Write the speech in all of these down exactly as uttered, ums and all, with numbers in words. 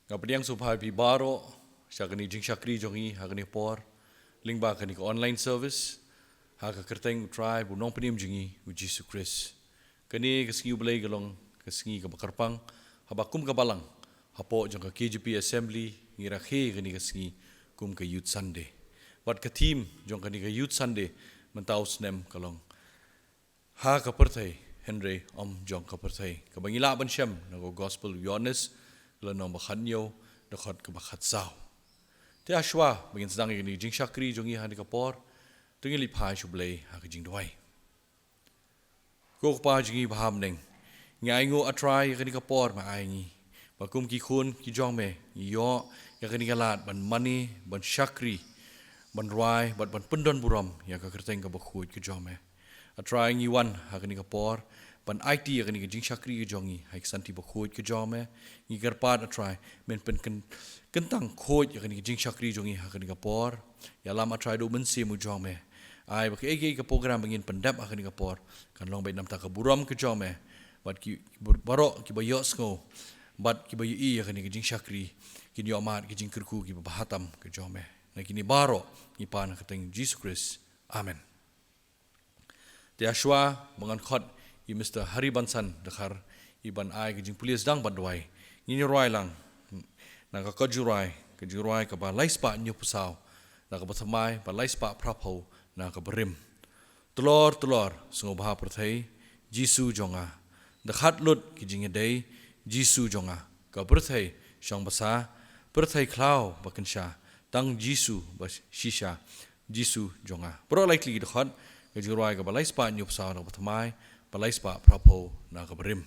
Nga pdiang sngewbha ïa phi baroh sha kane ka jingshakri jong ngi ha kane ka por lyngba kane ka online service, ha ka kyrteng U Trai bad U Nongpynim jong ngi U Jisu Khrist. Kane ka sngi U Blei ka long ka sngi kaba kyrpang, haba kum ka balang hapoh jong ka K J P Assembly ngi rakhe kane ka sngi kum ka Youth Sunday. Bad ka theme jong kane ka Youth Sunday mynta u snem ka long Ha ka pyrthei hynrei ym jong ka pyrthei, kaba ngi lah ban shem na ka Gospel u Ïoannis, ka lynnong ba khathynñiew, dkhot kaba khatsaw. Te hashwa ba ngin sdang ïa kane ka jingshakri jong ngi ha kane ka por, to ngin leit phai sha U Blei ha ka jingduwai. Ko Kpa jong ngi ba ha bneng, ngi ainguh, A Trai, ïa kane ka por me ai ngi, ba kum ki khun ki jong me ngi ïoh ïa kane ka lad ban mane, ban shakri, ban rwai bad ban pyndonburom ïa ka kyrteng kaba khuid ka jong me. A Trai, ngi wan ha kane ka por ban aiti ïa kane ka jingshakri ka jong ngi ha ka santi bakhuid ka jong me. Ngi kyrpad, A Trai, men pynkyntang khuid ïa kane ka jingshakri jong ngi ha kane ka por. Ïalam, A Trai, da u Mynsiem u jong me. Ai ba kaei kaei ka program ba ngin pyndep ha kane ka por kan long beit namar ka burom ka jong me, bad ki baroh kiba ïohsngew bad kiba ïohi ïa kane ka jingshakri kin ïoh mad ki jingkyrkhu kiba bha tam ka jong me. Na kine baroh ngi pan ha ka kyrteng Jisu Khrist. Amen. Te hashwa ba ngan khot ïa u Mister Hari Bansan Dkhar ïa ban ai ka jingpule sdang bad duwai, ngin ïa rwai lang na ka kot jingrwai, ka jingrwai kaba lai spah hynñiewphew saw na kaba thymmai bad lai spah phraphew na kaba rim. Tlor tlor sngewbha pyrthei, Jisu jong nga. Dkhat lut ki jingïadei, Jisu jong nga. Ka pyrthei shong basa, pyrthei khlaw ba kynsha, tang Jisu ba shisha, Jisu jong nga. Baroh lai tylli ki dkhot, ka jingrwai kaba lai spah hynñiewphew saw na kaba thymmai, ba lai spah phraphew na kaba rim.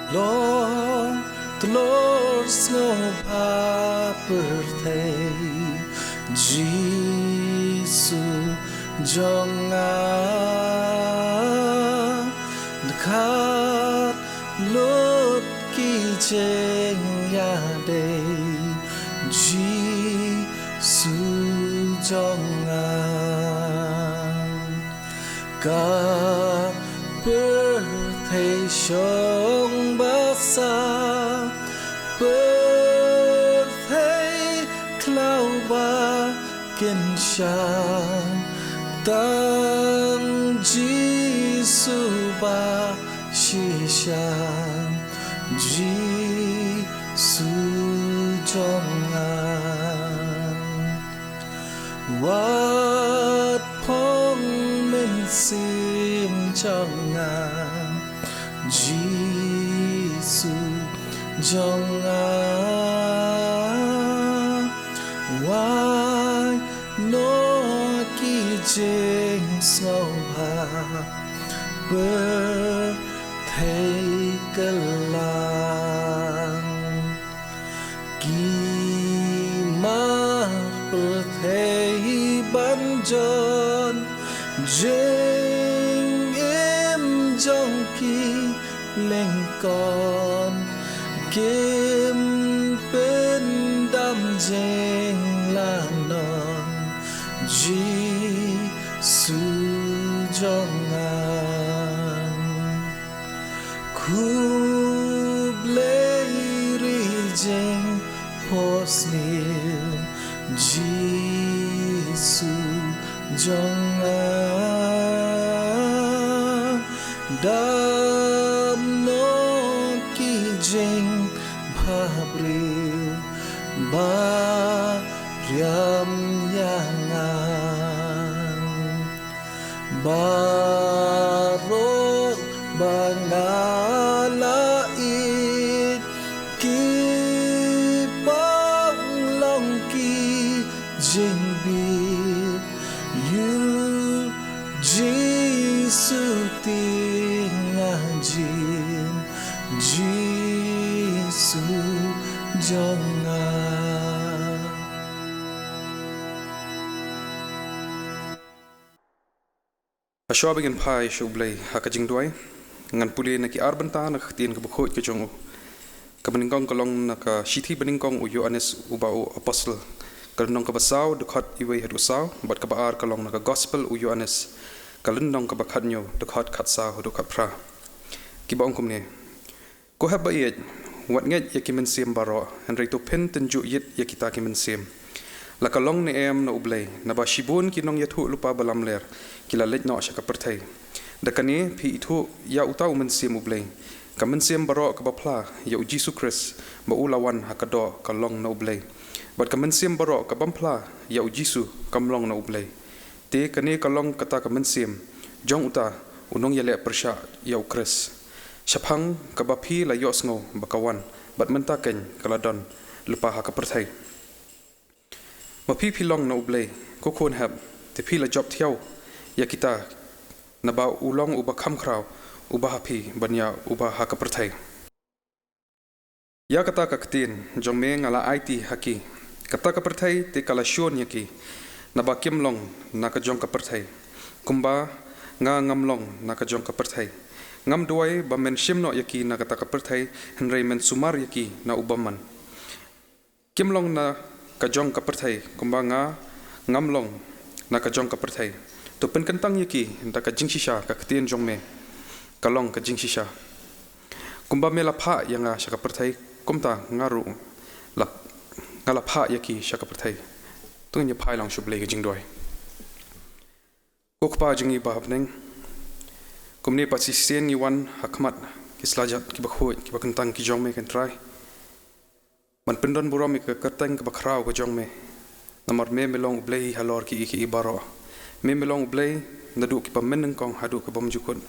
Long tlor sngewbha pyrthei, Jisu jong nga. Dkhat lut ki jingïadei, Jisu jong nga. Ka pyrthei shong basa, pyrthei khlaw ba kynsha, tang Jisu ba shisha, Jisu jong nga. Wat phong mynsiem jong nga, Jisu jong nga. Wai noh ki jingsngewbha pyrthei kylla. Ki mar pyrthei ban jon, jingim jong ki lyngkot, kim pyndam jinglanon, Jisu jong nga. Khublei ri jingphohsniew, Jisu jong nga. Dap noh ki jingbhabriew ba riam ïa nga. Baroh ba nga la ïeit, ki pang long ki jingbieit, ïa u Jisu tieng nga jin, Jisu jong nga. Hashwa ba ngin phai sha U Blei ha ka jingduwai, ngan pule na ki ar bynta na ka ktien kaba khuid ka jong u. Kaba nyngkong ka long na ka shithi banyngkong u Ïoannis uba u apostle, Ka lynnong kaba saw, dkhot wei haduh saw, bad kaba ar ka long na ka Gospel u Ïoannis, ka lynnong kaba khathynñiew, dkhot khatsaw haduh khatphra. Kiba ong kumne: Ko hep ba ïeit, wat ngeit ïa ki mynsiem baroh, hynrei to phin tynjuh ïit ïa kita ki mynsiem, la ka long ne em na U Blei, naba shibun ki nongïathuhlypa balamler ki la leit noh sha ka pyrthei. Da kane phi ithuh ïa uta u Mynsiem U Blei: ka mynsiem baroh kaba phla ïa U Jisu Khrist ba u la wan ha ka doh ka long na U Blei, bad ka mynsiem baroh ka bym phla ïa U Jisu kam long na U Blei. Te kane ka long kata ka mynsiem jong uta u nongïaleh pyrshah ïa U Khrist, shaphang kaba phi la ïohsngew ba ka wan, bad mynta keiñ ka la don lypa ha ka pyrthei. Ma phi phi long na U Blei, ko khun hep, te phi la jop thiaw ïa kita, naba u long uba kham khraw, uba ha phi ban ïa uba ha ka pyrthei. Ïa kata ka ktien jong me nga la aiti ha ki. Kata ka pyrthei te ka la shun ïa ki, naba kim long na ka jong ka pyrthei, kumba nga ngam long na ka jong ka pyrthei. Ngam duwai ba men shim noh ïa ki na kata ka pyrthei, hynrei men sumar ïa ki na u bymman. Kim long na ka jong ka pyrthei, kumba nga ngam long na ka jong ka pyrthei. To pynkyntang ïa ki da ka jingshisha, ka ktien jong me ka long ka jingshisha. Kumba me la phah ïa nga sha ka pyrthei, kumta nga ruh la, nga la phah ïa ki sha ka pyrthei. To ngin ïa phai lang sha U Blei ka jingduwai. Ko Kpa jong ngi ba ha bneng, kumne pat shisien ngi wan ha khmat ki slajat kiba khuid, kiba kyntang ki jong me, ko Trai, ban pyndon burom ïa ka kyrteng kaba khraw ka jong me. Namar me, me long U Blei halor kiei kiei baroh. Me, me long U Blei naduh kiba mynnyngkong haduh ka bymjukut.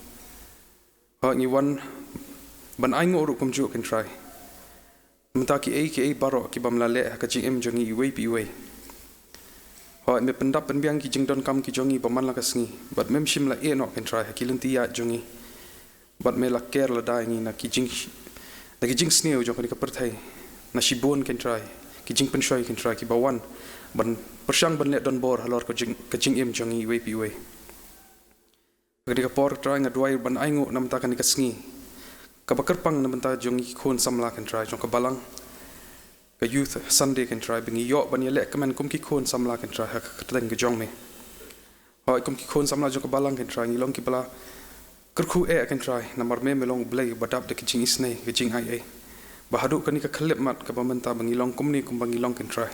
Hooid, ngi wan ban ainguh ruh kumjuh, ko Trai, mynta kiei kiei baroh ki bym la leh ha ka jingim jong ngi iwei pa iwei. Hooid, me pyndap pynbiang ki jingdonkam ki jong ngi ba man la ka sngi, bad mem shym la ïeh noh, ko Trai, ha ki lynti ïaid jong ngi. Bad me la ker lada ïa ngi na ki jing, na ki jingsniew jong kane ka pyrthei, na shibun, ko Trai, ki jingpynshoi, ko Trai, kiba wan ban pyrshang ban leh donbor halor ka jing, ka jingim jong ngi iwei pa iwei. Ha kane ka por, ko Trai, nga duwai ban ainguh na bynta kane ka sngi kaba kyrpang na bynta jong ngi ki khun samla, ko Trai, jong ka balang, ka Youth Sunday, ko Trai, ba ngi ïoh ban ïaleh kmen kum ki khun samla, ko Trai, ha ka kyrteng ka jong me. Hooid, kum ki khun samla jong ka balang, ko Trai, ngi long kiba la kyrkhu eh, ko Trai, namar me, me long U Blei uba dap da ka jingisynei, ka jingaiei, ba haduh kane ka khyllipmat kaba mynta ba ngi long kumne kumba ngi long, ko Trai,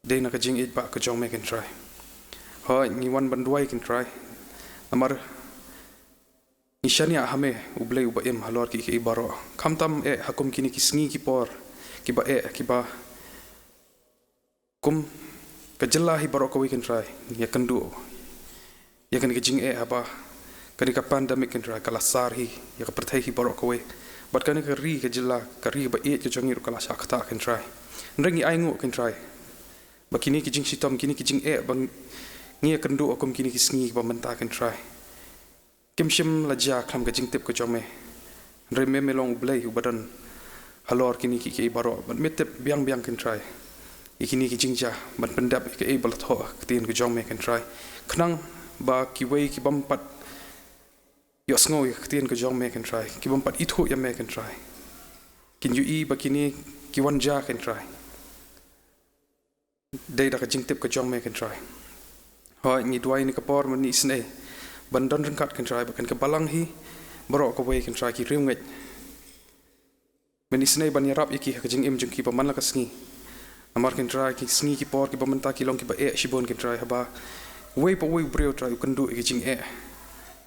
dei na ka jingïeit ba ka jong me, ko Trai. Hooid, ngi wan ban duwai, ko Trai, namar ngi shaniah ha me, U Blei uba im halor kiei kiei baroh. Khamtam eh ha kum kine ki sngi ki por kiba eh, kiba kum ka jylla hi baroh kawei, ko Trai, ngi ïakynduh ïa kane ka jingeh haba kane ka pandemic, ko Trai, ka la sar hi ïa ka pyrthei hi baroh kawei. Bad kane ka ri, ka jylla, ka ri ba ïeit ka jong ngi ruh ka la shah ktah, ko Trai. Hynrei ngi ainguh, ko Trai, ba kine ki jingshitom, kine ki jingeh ba ngi ïakynduh ha kum kine ki sngi ba mynta, ko Trai, kim shym la jia khlem ka jingtip ka jong me. Hynrei me, me long U Blei uba don halor kine kiei kiei baroh, bad me tip biang biang, ko Trai, ïa kine ki jingjia, ban pyndep ïa kaei ba la thoh ha ka ktien ka jong me, ko Trai, khnang ba kiwei ki bym pat ïohsngew ïa ka ktien ka jong me, ko Trai, ki bym pat ithuh ïa me, ko Trai, kin ïohi ba kine ki wan jia, ko Trai, dei da ka jingtip ka jong me, ko Trai. Hooid, ngi duwai ha kane ka por mynne isynei ban don ryngkat, ko Trai, bad kane ka balang hi baroh kawei, ko Trai, ki riewngeit mynne isynei ban ïarap ïa ki ha ka jingim jong ki ba man la ka sngi. Namar, ko Trai, ki sngi ki por kiba mynta ki long kiba eh shibun, ko Trai, haba uwei pa uwei u briew, Trai, u kynduh ïa ka jingeh.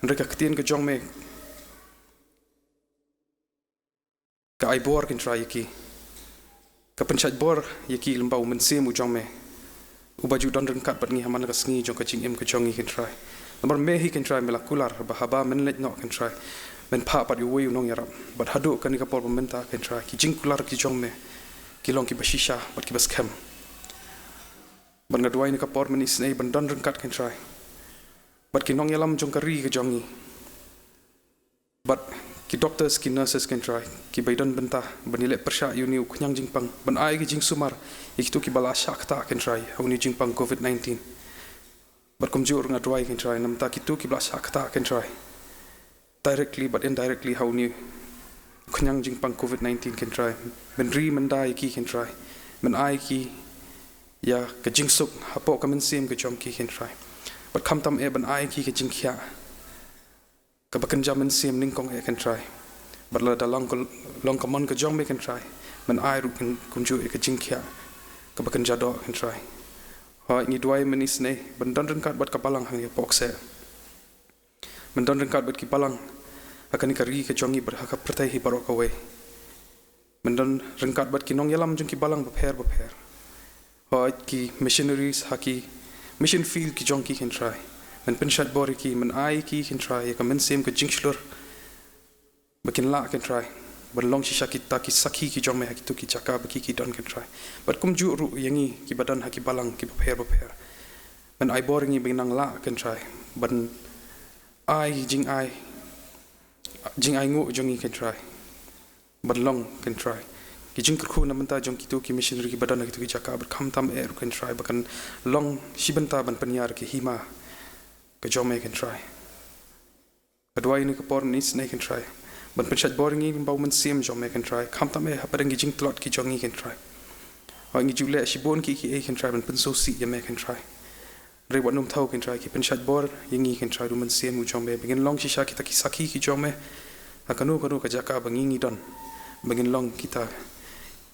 Hynrei ka ktien ka jong me ka ai bor, ko Trai, ïa ki, ka pynshait bor ïa ki lyngba u Mynsiem u jong me, uba ju don ryngkat bad ngi ha man la ka sngi jong ka jingim ka jong ngi, ko Trai. Namar me hi, ko Trai, me la kular ba haba men leit noh, ko Trai, men phah pat ïa uwei u nongïarap. Bad haduh kane ka por ba mynta, ko Trai, ki jingkular ki jong me ki long kiba shisha bad kiba skhem. Bad nga duwai ha kane ka por mynne isynei ban don ryngkat, ko Trai, bad ki nongïalam jong ka ri ka jong ngi, bad ki doctors, ki nurses, ko Trai, kiba ïadon bynta ban ïaleh pyrshah ïa une u khñiang jingpang, ban ai ka jingsumar ïa kito kiba la shah ktah, ko Trai, ha une u jingpang covid nineteen. Bad kumjuh ruh nga duwai, ko Trai, na bynta kito kiba la shah ktah, ko Trai, directly bad indirectly ha une u khñiang jingpang covid nineteen, ko Trai, men ri men da ïa ki, ko Trai, men ai ki ïa ka jingsuk hapoh ka mynsiem ka jong ki, Kynrhai. Bad khamtam eh ban ai ki ka jingkhiah kaba kynja mynsiem nyngkong eh, Kynrhai. Bad lada long ka, long ka mon ka jong me, Kynrhai, men ai ruh kin kumjuh eh ka jingkhiah kaba kynja doh, Kynrhai. Hooid, ngi duwai mynne isynei ban don ryngkat bad ka balang hangne hapoh kseh. Men don ryngkat bad ki balang ha kane ka ri ka jong ngi bad ha ka pyrthei hi baroh kawei. Men don ryngkat bad ki nongïalam jong ki balang bapher bapher. Hooid, ki missionaries ha ki mission field ki jong ki, Kynrhai. Men pynshait bor ïa ki, men ai ïa ki, Kynrhai, ïa ka mynsiem ka jingshlur ba kin lah, Kynrhai, ban long shisha kita ki sakhi ki jong me ha kito ki jaka ba ki ki don, Kynrhai. Bad kumjuh ruh ïa ngi kiba don ha ki balang kiba pher bapher. Men ai bor ïa ngi ba ngin nang lah, Kynrhai, ban ai jingai, jingainguh jong ngi, Kynrhai, ban long, Kynrhai, ki jingkyrkhu na bynta jong kito ki missionary kiba don ha kito ki jaka, bad khamtam eh ruh, Kynrhai, ba kan long shi bynta ban pynïar ïa ka hima ka jong me, Kynrhai. Nga duwai ïa kane ka por mynne isynei, Kynrhai, ban pynshait bor ïa ngi lyngba u mynsiem jong me, Kynrhai, khamtam eh hapdeng ki jingtlot ki jong ngi, Kynrhai. Hooid, ngi ju leh shibun kiei kiei, Kynrhai, ban pynsngewsih ïa me, Kynrhai. Hynrei wat nym thaw, Kynrhai, ki pynshait bor ïa ngi, Kynrhai, da u mynsiem u jong me, ba ngin long shisha kita ki sakhi ki jong me ha kano kano ka jaka ba ngi ngi don, ba ngin long kita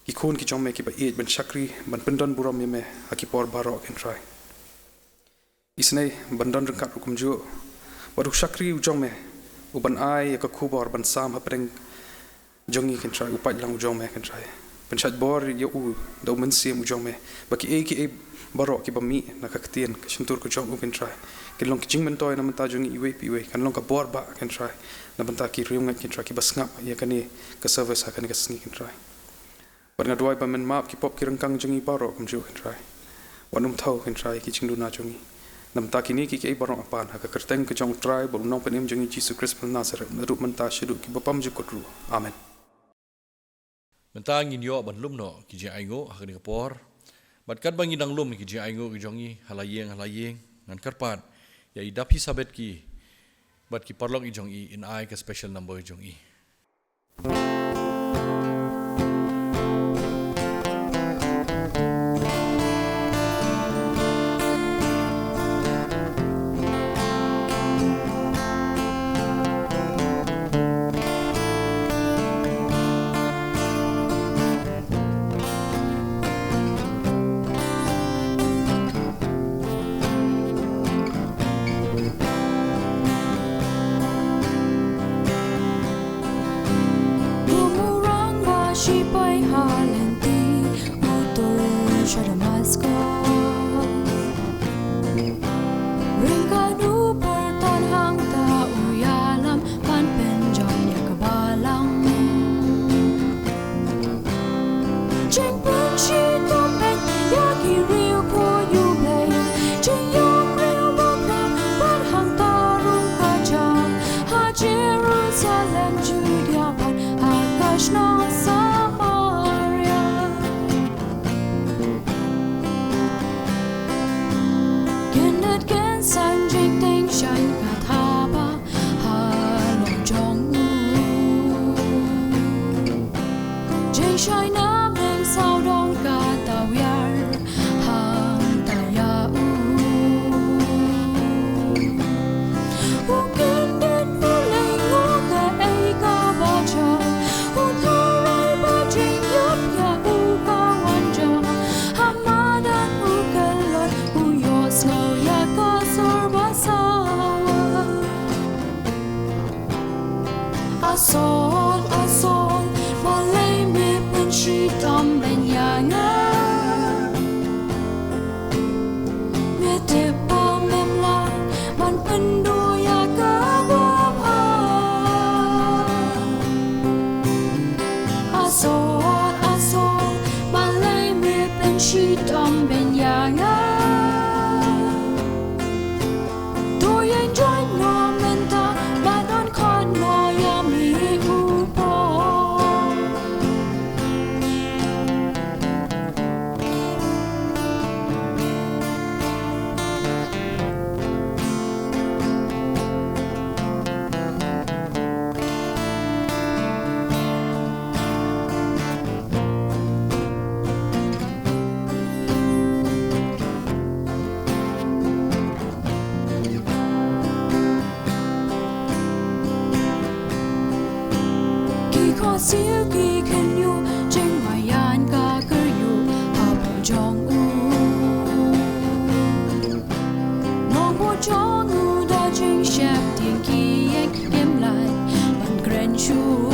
ki khun ki jong me kiba ïeit ban shakri, ban pyndon burom ïa me ha ki por baroh, Kynrhai. Isynei ban don ryngkat ruh kumjuh bad u shakri u jong me, u ban ai ïa ka khubor ban sam hapdeng jong ngi, Kynrhai, u paidlang u jong me, Kynrhai. Pynshait bor ïa u da u mynsiem u jong me, ba kiei kiei baroh kiba mih na ka ktien ka shyntur ka jong u, Kynrhai, kin long ki jingmyntoi na bynta jong ngi iwei pa iwei, kan long ka bor bah, Kynrhai, na bynta ki riewngeit, Kynrhai, kiba sngap ïa kane ka service ha kane ka sngi, Kynrhai. Bad nga duwai ba men map ki pop ki ryngkang jong ngi baroh kumjuh, Kynrhai. Wat nym thaw, Kynrhai, ki jingduna jong ngi. Na bynta kine kiei kiei baroh nga pan ha ka kyrteng ka jong u Trai bad u Nongpynim jong ngi, Jisu Khrist na Nasareth, naduh mynta shaduh kiba pamjukut ruh. Amen. Mynta ngin ïoh ban lum noh ki jingainguh ha kane ka por. Bad katba ngi dang lum ki jingainguh ki jong ngi ha la ïing ha la ïing, ngan kyrpad ïa i Daphi Sabet ki bad ki paralok i jong i in ai ka special number i jong i. Bumrang ba shipai ha lynti, u tur sha Damaskos. Ryngkat u pyrthei hangta u ïalam ban pynjot ïa ka balang. Jingpynshitom ïa ki riewkhuid U Blei, jingïoh riewbakhraw bad hangta ruh ka jam ha Jerusalem, Judia bad ha ka shnong Samaria. Kyndat kynsan jingteng shane ka thaba ha long jong u. Jingshai na meng sawdong ka tawiar hangta ïa u. U kyndit u lyngngoh kaei kaba jia, u tharai ba jingïap ïa u ka wan jia. Ha madan u khlot u ïohsngew ïa ka sur ba sawa. A Saul, a Saul, balei me pynshitom beiñ ïa nga? Me tip ba mem lah ban pynduh ïa ka bor. A Saul, a Saul, balei me pynshitom beiñ ïa nga? To ïeng join noh mynta, ba don khot noh ïa me u Paul. Siew ki khynñiuh jingmaïan ka kyrïuh ha bujong u. Nongbuh jong u da jingsheptieng ki ïeng kim lait ban kren shuh.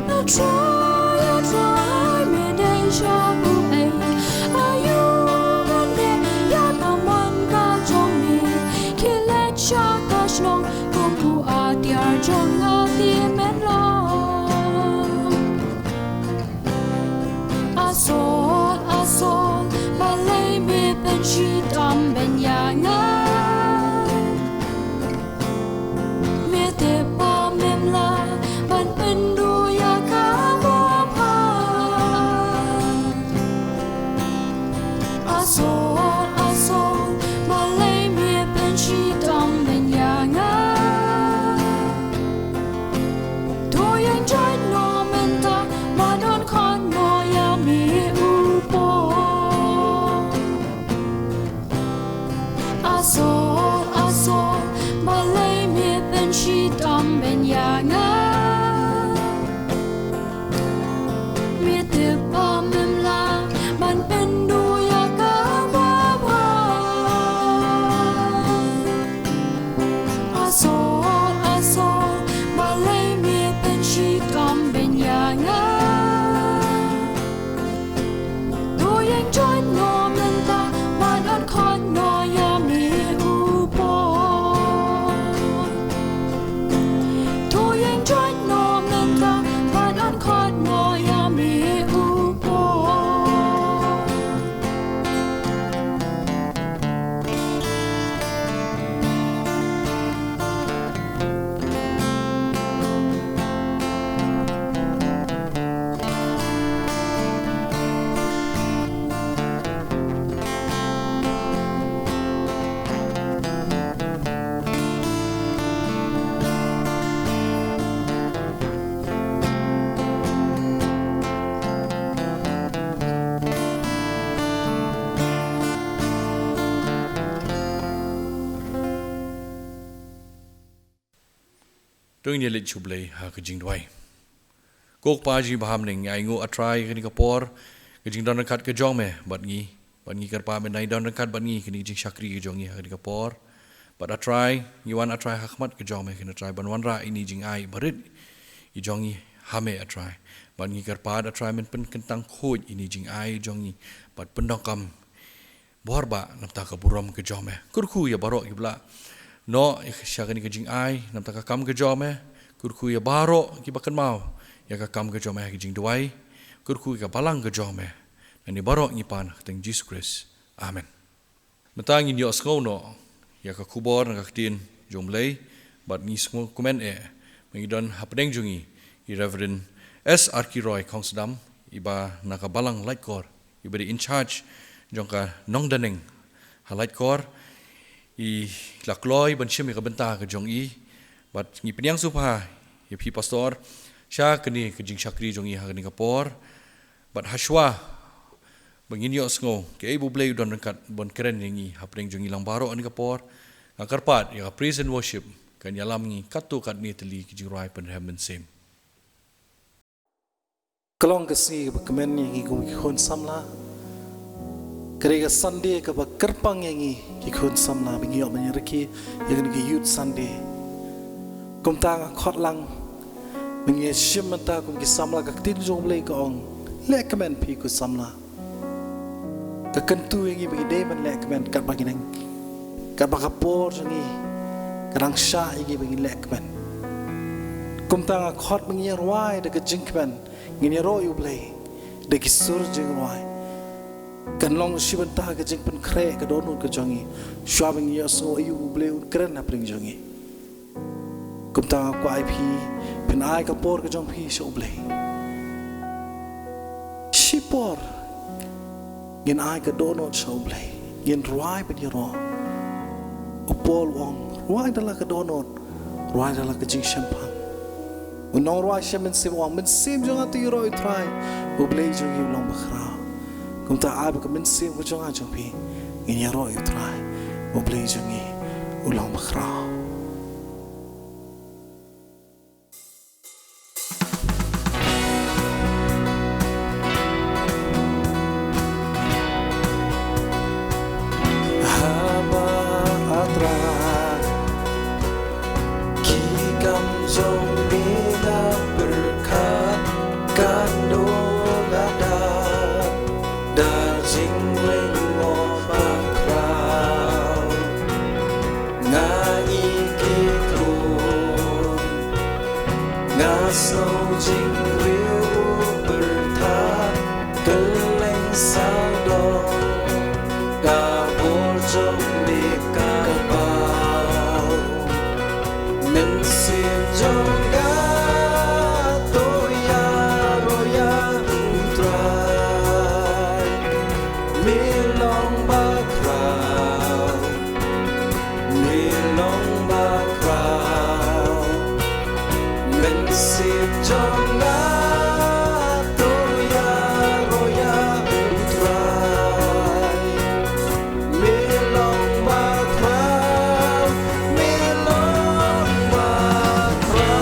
A Trai, a Trai, me dei sha uei? Aïu ban leh ïa ka mon ka jong me? Khie leit sha ka shnong kum u atiar jong nga, te men long. A Saul, a Saul, balei me pynshitom beiñ ïa nga? Me tip ba mem lah ban pynduh ïa ka babha. A Saul, a Saul, balei me pynshitom beiñ ïa nga? To ïeng joit noh mynta, ba don khot noh ïa me u Paul. A Saul, a Saul, balei me pynshitom beiñ ïa nga? Me tip ba mem lah ban pynduh ïa ka babha. A Saul, a Saul, balei me pynshitom beiñ ïa nga? To ïeng joit noh mynta, ba don khot noh ïa me u Paul. To ïeng joit noh mynta, ba don khot noh ïa me u Paul. To ngin ïa leit sha U Blei ha ka jingduwai. Ko Kpa jong ngi ba ha bneng, ngi ainguh, A Trai, kane ka por ka jingdon ryngkat ka jong me bad ngi, bad ngi kyrpad me nai don ryngkat bad ngi, kane ka jingshakri ka jong ngi ha kane ka por. Bad A Trai, ngi wan, A Trai, ha khmat ka jong me, kane, A Trai, ban wanrah ïa kine ki jingai barit ki jong ngi ha me, A Trai. Bad ngi kyrpad, A Trai, men pynkyntang khuid ïa kine ki jingai jong ngi bad pyndonkam bor bha na bynta ka burom ka jong me. Kyrkhu ïa baroh kiba la noh sha kane ka jingai na bynta ka kam ka jong me. Kyrkhu ïa baroh kiba kynmaw ïa ka kam ka jong me ha ka jingduwai. Kyrkhu ïa ka balang ka jong me. Nangne baroh ngi pan ha ka kyrteng Jisu Khrist. Amen. Mynta ngin ïohsngew noh ïa ka khubor na ka ktien jong U Blei, bad ngi sngewkmen eh ba ngi don hapdeng jong ngi i Reverend S R K Roy Khongsdam, iba na ka balang Laitkor, iba dei in charge jong ka nongdaneng ha Laitkor. I la kloi ban shim ïa ka bynta ka jong i, bad ngi pynïasoh bha ïa phi, Pastor, sha kane ka jingshakri jong i ha kane ka por. Bad hashwa ba ngin ïohsngew kaei ba U Blei u don ryngkat ban kren ïa ngi hapdeng jong ngi lang baroh ha kane ka por, nga kyrpad ïa ka praise and worship kan ïalam ngi katto katne tylli ki jingrwai pynrhem mynsiem. Ka long ka sngi kaba kmen ïa ngi kum ki khun samla. Ka dei ka Sunday kaba kyrpang ïa ngi ki khun samla ba ngi ïoh ban ïarkhie ïa kane ka Youth Sunday. Kumta nga khot lang ba ngi ïa shim mynta kum ki samla, ka ktien jong U Blei ka ong, leh kmen phi ko samla. Ka kyntu ïa ngi ba ngi dei ban leh kmen katba ngi dang, katba ka por jong ngi ka dang shah ïa ngi ba ngin leh kmen. Kumta nga khot ba ngin ïa rwai da ka jingkmen, ngin ïaroh ïa U Blei da ki sur jingrwai. Kan long shi bynta ka jingpynkhreh ka dohnud ka jong ngi shuwa ba ngin ïohsngew aïu U Blei un kren hapdeng jong ngi. Kumta nga kwah ïa phi, phin ai ka por ka jong phi sha U Blei. Shipor ngin ai ka dohnud sha U Blei, ngin rwai ban ïaroh. U Paul u ong, rwai da la ka dohnud, rwai da la ka jingshemphang. U nongrwai shem mynsiem u ong, mynsiem jong nga to ïaroh ïa U Trai, U Blei jong ngi u long bakhraw. Kumta ai ba ka mynsiem ka jong nga jong phi, ngin ïaroh ïa U Trai, U Blei jong ngi u long bakhraw. Kylleng sawdong ka bor jong me ka paw. Mynsiem jong nga to ïaroh ïa U Trai. Me long bakhraw. Me long bakhraw. Mynsiem jong nga to ïaroh ïa U Trai. Me long bakhraw. Me long bakhraw.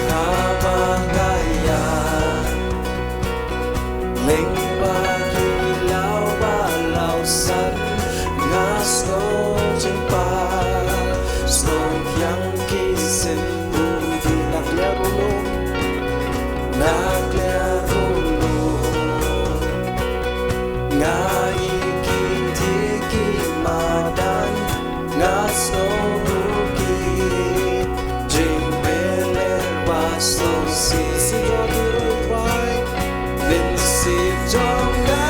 Haba nga ïa lyngba ki law ba law san, nga sngew jingpang, sngew biang ki symphony na kliar u lum, na kliar u lum. Nga ïohi ki madan, nga sngew ruh ki jingpynlong ba sngewsih. Mynsiem jong nga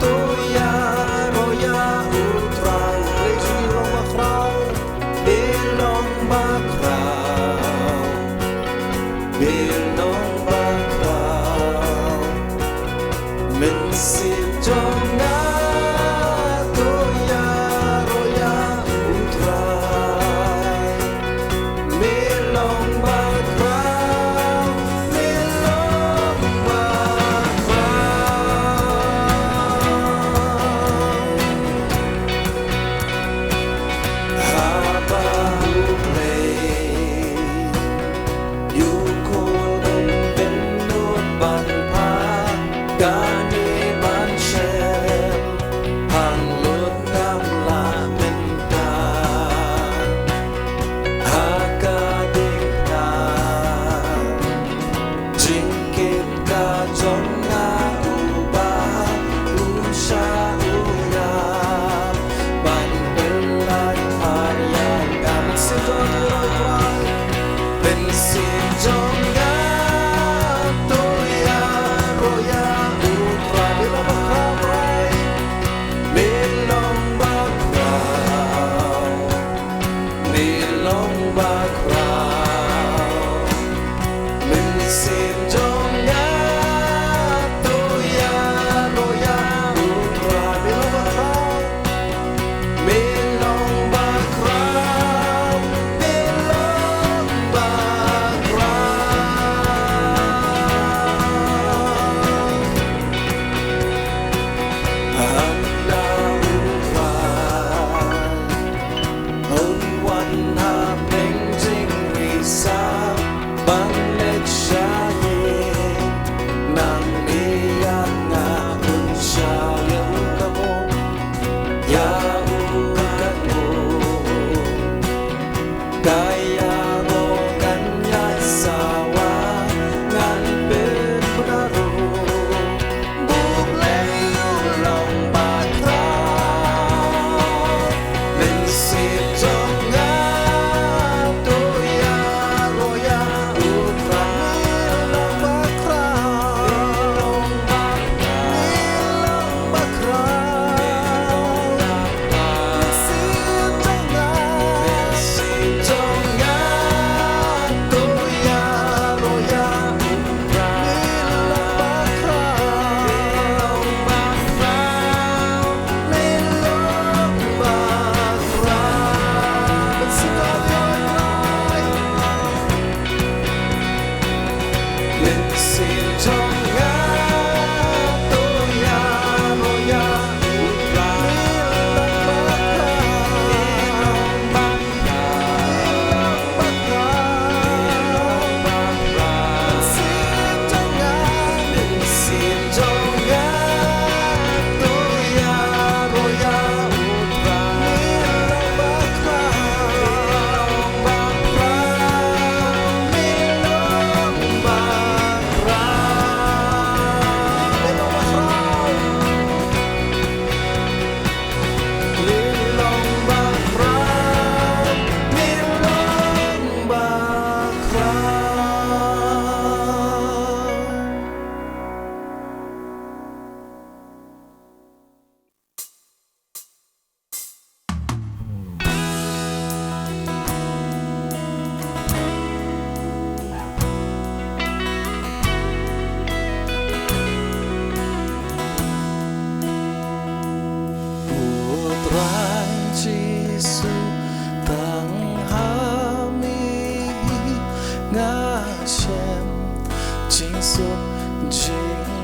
to ïaroh ïa U Trai. Mynsiem jong nga to ïaroh ïa U Trai. Praise you, long bakhraw. Me long bakhraw. Me long bakhraw. Mynsiem jong nga to ïaroh ïa U Trai. Me long bakhraw, me long bakhraw. Haba U Blei u khot, um pynlut ban phah kane ban shem, hap lut ngam lah mynta. Ha ka diengphna jingkit ka jong nga, uba u shah u ïap ban pynlait ha ïing. Mynsiem jong nga to ïaroh ïa U Trai. Mynsiem jong nga to ïaroh ïa U Trai. Me long bakhraw, me long bakhraw. Me long bakhraw. Mynsiem jong nga to ïaroh ïa U Trai. Me long bakhraw. Me long bakhraw. Me long bakhraw. Haba U Trai un wan hapdeng jing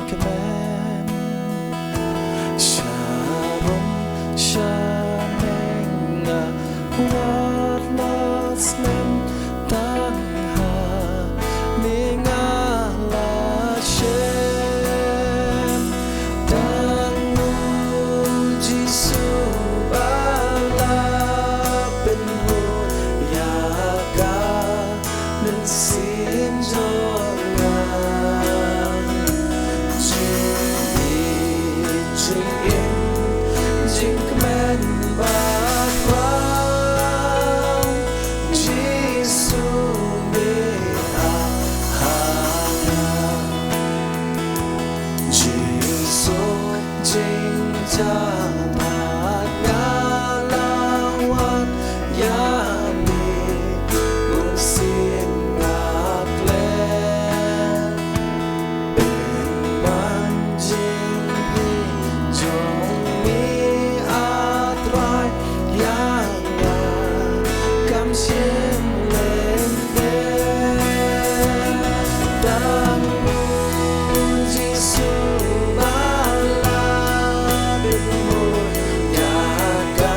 kmen. Sharum shaneng nga wat la slem tang ha me nga la shem. Tang u Jisu ba la pynhun ïa ka mynsiem jong nga. Jingim, jingkmen bakla, Jisu me ha nga. Jingsuk jingjahmat nga la wan ïa me, bun sien nga klet. Pynban jingpynim jong me, A Trai, ïa nga kam shym lehbeiñ. Tang u Jisu ba la pynhun ïa ka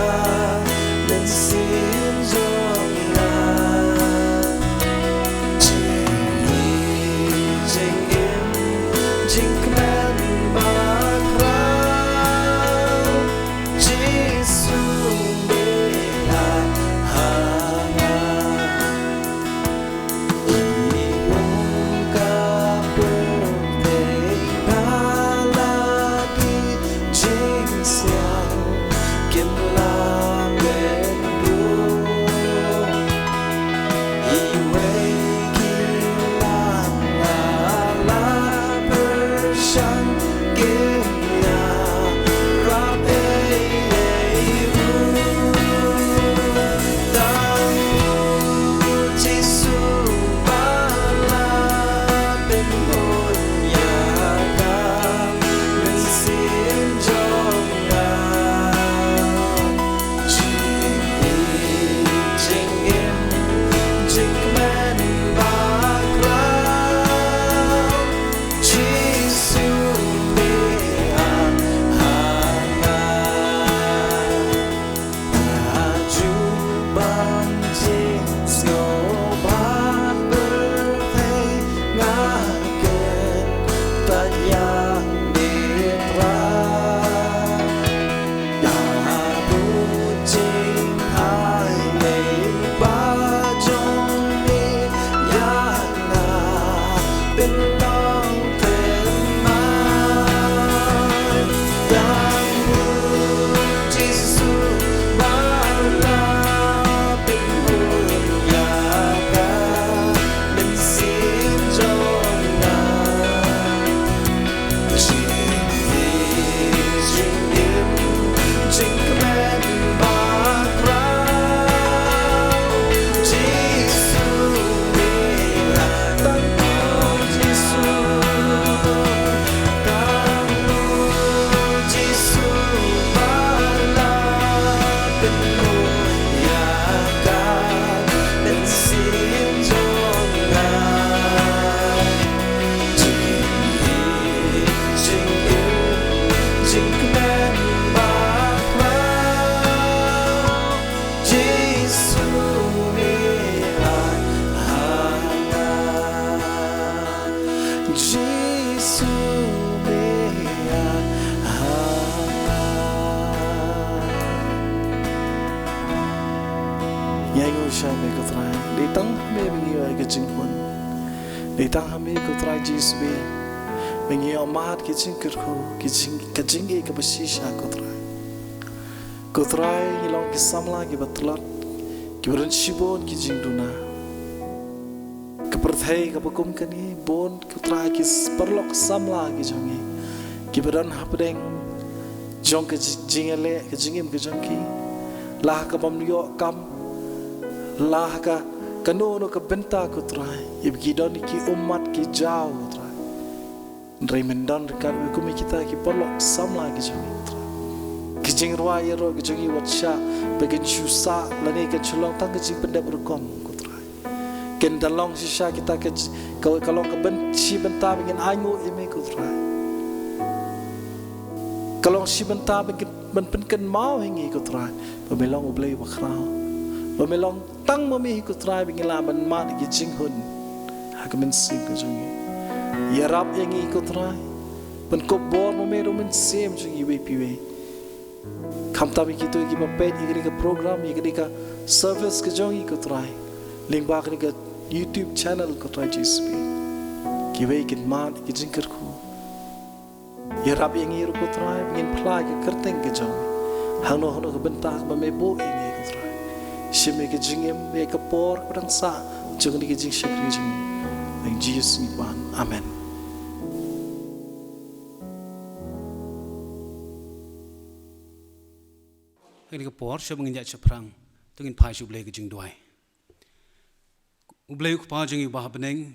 mynsiem jong nga. Jingim, jingim, jingkmen bakla, Jisu me ha nga. I um ka pyrthei nga la ki jingsiang kim la meh ruh. Iwei ki la nga la pyrshang kim ïarap ei ei ruh. Tang u Jisu ba la pynhun ïa ka mynsiem jong nga. Jingim, jingim, jingkmen bakla, Jisu me ha nga. Aju ban jingsngew bad pyrthei nga kyntait ïa me Trai. Ïa u jingaiei ba jong me ïa nga pynlong thymmai. Tang u Jisu ba la pynhun ïa ka mynsiem jong nga. Jingim, jingim, jingkmen bakla, Jisu me ha nga. Tang u Jisu, tang u Jisu ba la pynhun ïa ka mynsiem jong nga. Jingim, jingim, jingkmen bakla, Jisu me ha nga. Jisu me ha nga. Ngi ainguh sha me ko Trai. Dei tang ha me ba ngi ïoh ïa ka jingpun. Dei tang ha me ko Trai Jisu ba ngi ïoh mad ki jingkyrkhu, ki jing, ka jingïeit kaba shisha ko Trai. Ko Trai, ngi long ki samla kiba tlot, kiba don shibun ki jingduna. Ka pyrthei kaba kum kane, bun ko Trai ki s-, paralok samla ki jong ngi, kiba don hapdeng jong ka ji-, jingïaleh, ka jingim ka jong ki, la ha ka bym ïoh kam, la ha ka, kano kano ka bynta ko Trai, ïa ba ki don ki ummat ki jaw ko Trai. Hynrei men don ryngkat bad kum ïa kita ki paralok samla ki jong ngi ko Trai. Ki jingrwai ïaroh ki jong ngi wat shah ba kin shu sah lane kin shu long tang ka jingpyndep rukom ko Trai. Kin da long shisha kita ka ji-, ka, ka long ka byn-, shi bynta ba ngin ainguh ïa me ko Trai. Ka long shi bynta ban pynkynmaw ha ngi, ko Trai, ba me long U Blei uba khraw, ba me long tang ma me hi, ko Trai, ba ngin lah ban mad ïa ki jinghun ha ka mynsiem ka jong ngi. Ïarap ïa ngi, ko Trai, ban kup bor ma me da u mynsiem jong ngi iwei pa iwei. Khamtam ïa kito kiba peit ïa kane ka program, ïa kane ka service ka jong ngi, ko Trai, lyngba kane ka YouTube channel, ko Trai Jisu. Kiwei kin mad ïa ki jingkyrkhu. Ïarap ïa ngi ruh, ko Trai, ba ngin phla ïa ka kyrteng ka jong me hangno hangno ka bynta kaba me buh ïa ngi, ko Trai. Shim ïa ka jingim, ïa ka por kaba dang sah jong kane ka jingshakri jong ngi. Ha Jisu ngi pan. Amen. Ha kane ka por, shuwa ba ngin ïaid shaphrang, to ngin phai sha U Blei ka jingduwai. U Blei U Kpa jong ngi uba ha bneng,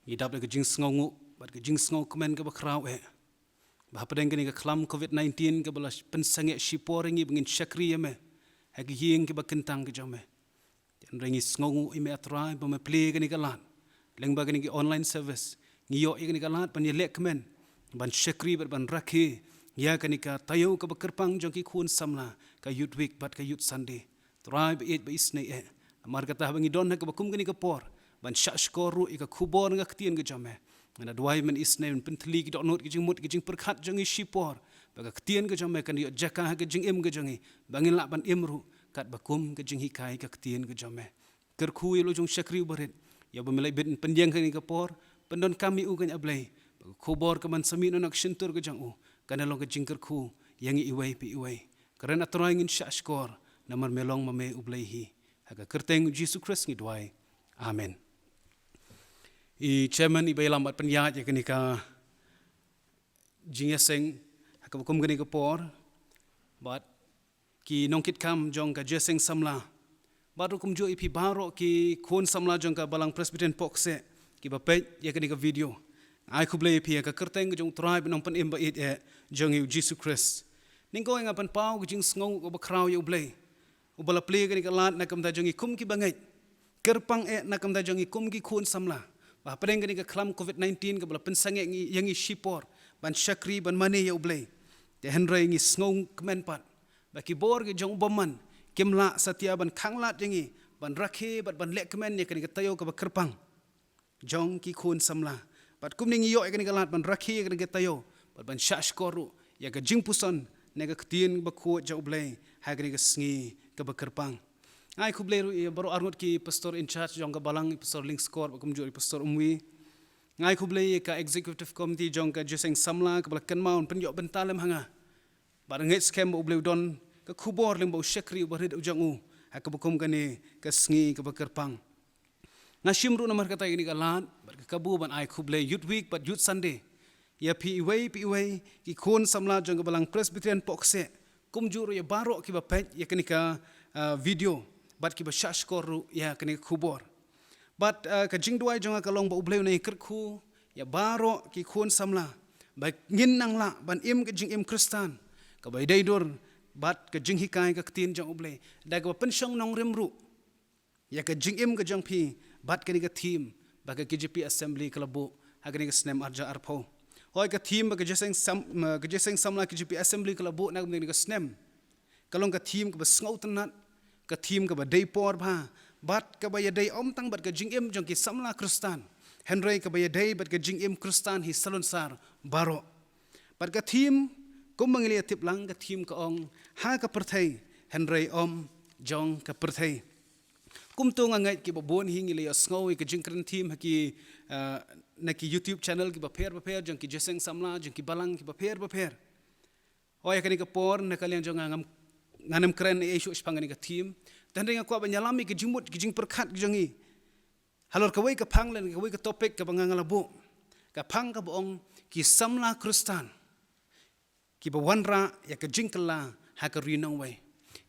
ngi dap da ka jingsngewnguh bad ka jingsngewkmen kaba khraw eh, ba hapdeng kane ka khlam covid nineteen kaba la pynsangeh shipor ïa ngi ba ngin shakri ïa me ha ki ïing kiba kyntang ki jong me. Hynrei ngi sngewnguh ïa me, A Trai, ba me plie kane ka lad lyngba kane ka online service. Ngi ïoh ïa kane ka lad ban ïaleh kmen, ban shakri bad ban rakhe ïa kane ka taïew kaba kyrpang jong ki khun samla, ka Youth Week bad ka Youth Sunday. Trai ba ïeit ba isynei eh, namar kata haba ngi don ha kaba kum kane ka por ban shah shkor ruh ïa ka khubor na ka ktien ka jong me, ngi da duwai, men isynei, men pynthylli ki dohnud, ki jingmut, ki jingpyrkhat jong ngi shipor, ba ka ktien ka jong me kan ïoh jaka ha ka jingim ka jong ngi, ba ngin lah ban im ruh katba kum ka jinghikai ka ktien ka jong me. Kyrkhu ïa u jong shakri uba rit, ïa uba me la ibit pyndiang ha kane ka por, pyndonkam ïa u, ko A Blei, ba ka khubor ka ban sa mih na ka shyntur ka jong u kan long ka jingkyrkhu ïa ngi iwei pa iwei. Kren, A Trai, ngin shah shkor namar me long ma me U Blei hi. Ha ka kyrteng U Jisu Khrist ngi duwai. Amen. I chairman iba ïalam bad pynïaid ïa kane ka jingïaseng ha kaba kum kane ka por, bad ki nongkitkam jong ka jingïaseng samla, bad ruh kumjuh ïa phi baroh ki khun samla jong ka Balang Presbyterian Pohkseh kiba peit ïa kane ka video. Ai khublei ïa phi ha ka kyrteng ka jong U Trai bad Nongpynim ba ïeit eh jong ngi U Jisu Khrist. Nyngkong nga pynpaw ka jingsngewnguh kaba khraw ïa U Blei uba la plie kane ka lad na ka bynta jong ngi kum kiba ngeit, kyrpang eh na ka bynta jong ngi kum ki khun samla, ba hapdeng kane ka khlam covid nineteen kaba la pynsangeh ngi, ïa ngi shipor ban shakri, ban mane ïa U Blei. Te hynrei ngi sngewkmen pat ba ki bor ki jong u bymman kim lah satia ban khanglad ïa ngi ban rakhe bad ban leh kmen ïa kane ka taïew kaba kyrpang jong ki khun samla. Bad kumne ngi ïoh ïa kane ka lad ban rakhe ïa kane ka taïew bad ban shah shkor ruh ïa ka jingpuson na ka ktien bakhuid jong U Blei ha kane ka sngi kaba kyrpang. Ai khublei ruh ïa baroh arngut ki pastor in charge jong ka balang, i Pastor Lyngskor bad kumjuh i Pastor Umwi. Ai khublei ïa ka executive committee jong ka jingïaseng samla kaba la kynmaw ban pynïoh bynta lem ha nga. Bad nga ngeit skhem ba U Blei u don ka khubor lyngba u shakri uba rit u jong u ha kaba kum kane ka sngi kaba kyrpang. Nga shim ruh namar kata ïa kane ka lad bad ka kabu ban ai khublei Youth Week bad Youth Sunday ïa phi iwei pa iwei ki khun samla jong ka Balang Presbyterian Pohkseh, kumjuh ruh ïa baroh kiba peit ïa kane ka, ah, video bad kiba shah shkor ruh ïa kane ka khubor. Bad, ah, ka jingduwai jong nga ka long ba U Blei un nang kyrkhu ïa baroh ki khun samla ba ngin nang lah ban im ka jingim Khristan kaba ïadei dur bad ka jinghikai ka ktien jong U Blei da kaba pynshong nongrim ruh ïa ka jingim ka jong phi bad kane ka theme ba ka K J P Assembly ka la buh ha kane ka snem arhajar arphew. Hooid, ka theme ba ka jingïaseng sam-, ma, ka jingïaseng samla K J P Assembly ka la buh na kane ka snem ka long ka theme kaba sngewtynnat, ka theme kaba dei por bha bad kaba ïadei ym tang bad ka jingim jong ki samla Khristan, hynrei kaba ïadei bad ka jingim Khristan hi salonsar baroh. Bad ka theme, kumba ngi la ïatip lang, ka theme ka ong ha ka pyrthei hynrei ym jong ka pyrthei. Kumto nga ngeit kiba bun hi ngi la ïohsngew ïa ka jingkren theme ha ki, ah, na ki YouTube channel kiba pher bapher jong ki jingïaseng samla jong ki balang kiba pher bapher. Hooid, ha kane ka por na ka liang jong nga ngam, ngam kren ei ei shuh shaphang kane ka theme. Te hynrei nga kwah ban ïalam ïa ka jingmut, ka jingpyrkhat ka jong ngi halor kawei ka phang lane kawei ka topic kaba nga nga la buh. Ka phang kaba ong ki samla Khristan kiba wanrah ïa ka jingkylla ha ka ri nongwei.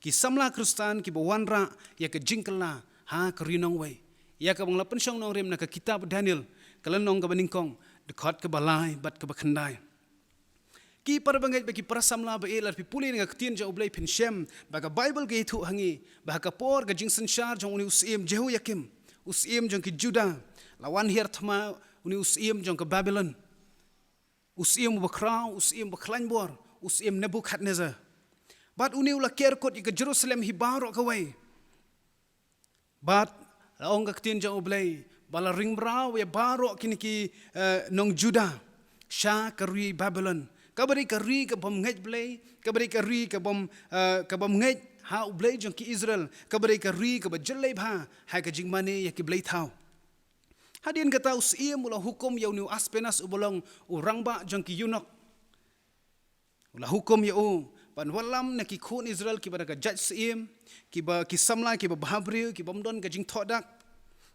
Ki samla Khristan kiba wanrah ïa ka jingkylla ha ka ri nongwei. Ïa kaba nga la pynshong nongrim na ka kitab Daniel, ka lynnong kaba nyngkong, dkhot kaba lai bad kaba khyndai. Ki para bangeit bad ki para samla ba ïeit, lada phi pule na ka ktien jong U Blei phin shem ba ka Baibl ka ïathuh ha ngi ba ha ka por ka jingsynshar jong une u syiem Jehoiakim, u syiem jong ki Judah, la wan hiar thma une u syiem jong ka Babilon. U syiem uba khraw, u syiem uba khlaiñ bor, u syiem Nebukhadnessar. Bad une u la ker kut ïa ka Jerusalem hi baroh kawei. Bad la ong ka ktien jong U Blei, ba la ring mraw ïa baroh kine ki, eh, nong Juda sha ka ri Babilon. Kaba dei ka ri ka bym ngeit Blei, kaba dei ka ri ka bym, eh, ka bym ngeit ha U Blei jong ki Israel, kaba dei ka ri kaba jyllei bha ha ka jingmane ïa ki blei thaw. Hadien kata u syiem u la hukum ïa une u Aspenas uba long u rangbah jong ki eunuch. U la hukum ïa u ban wallam na ki khun Israel kiba da ka jait syiem, kiba, ki samla kiba bhabriew, ki bym don ka jingthoh dak,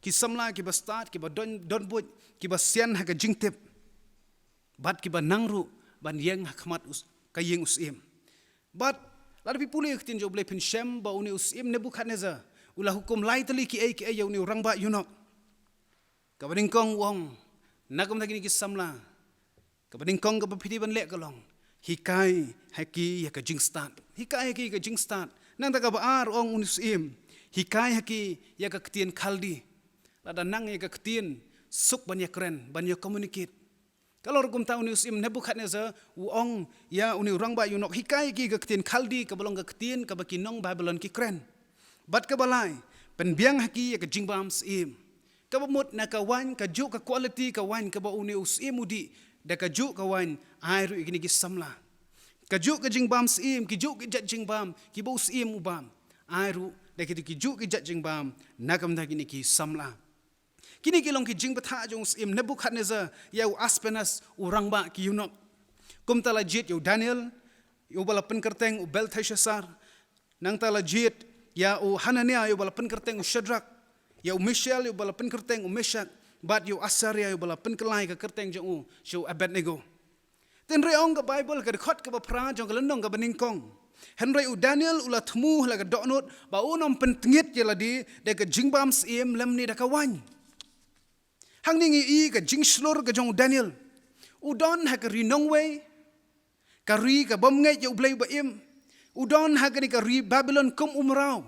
ki samla kiba stad, kiba don, donbuit, kiba sian ha ka jingtip, bad kiba nang ruh ban ïeng ha khmat u s-, ka ïing u syiem. Bad lada phi pule ïa ka ktien jong U Blei phin shem ba une u syiem Nebukhadnessar u la hukum lai tylli kiei kiei ïa une u rangbah eunuch. Kaba nyngkong u ong, na ka bynta kine ki samla, kaba nyngkong kaba phi dei ban leh ka long, hikai ha ki ïa ka jingstad. Hikai ha ki ïa ka jingstad. Nangta kaba ar u ong une u syiem, hikai ha ki ïa ka ktien Khaldi. Lada nang ïa ka ktien, suk ban ïakren, ban ïa communicate. Ka long ruh kumta une u syiem Nebukhadnessar u ong ïa une u rangbah eunuch, hikai ha ki ïa ka ktien Khaldi kaba long ka ktien kaba ki nong Babilon ki kren. Bad kaba lai, pynbiang ha ki ïa ka jingbam syiem. Kaba mut na ka waiñ, kajuh ka quality ka waiñ kaba une u syiem u dih, da kajuh ka waiñ ai ruh ïa kine ki samla. Kajuh ka jingbam syiem, kijuh ki jait jingbam kiba u syiem u bam, ai ruh da kito kijuh ki jait jingbam na ka bynta kine ki samla. Kine ki long ki jingbthah jong u syiem Nebukhadnessar ïa u Aspenas u rangbah ki eunuch. Kumta la jied ïa u Daniel, ïa uba la pynkyrteng u Belteshassar, nangta la jied ïa u Hananiah, ïa uba la pynkyrteng u Shadrach, ïa u Mishael, ïa uba la pynkyrteng u Meshach, bad ïa u Azaria, ïa uba la pynkylla ïa ka kyrteng jong u sha u Abednego. Te hynrei ong ka Baibl, ka dkhot kaba phra jong ka lynnong kaba nyngkong, hynrei u Daniel u la thmu ha la ka dohnud ba un ym pyntngit ïa lade da ka jingbam syiem lymne da ka waiñ. Hangne ngi ïohi ka jingshlur ka jong u Daniel. U don ha ka ri nongwei, ka ri ka bym ngeit ïa U Blei uba im. U don ha kane ka ri Babilon kum u mraw.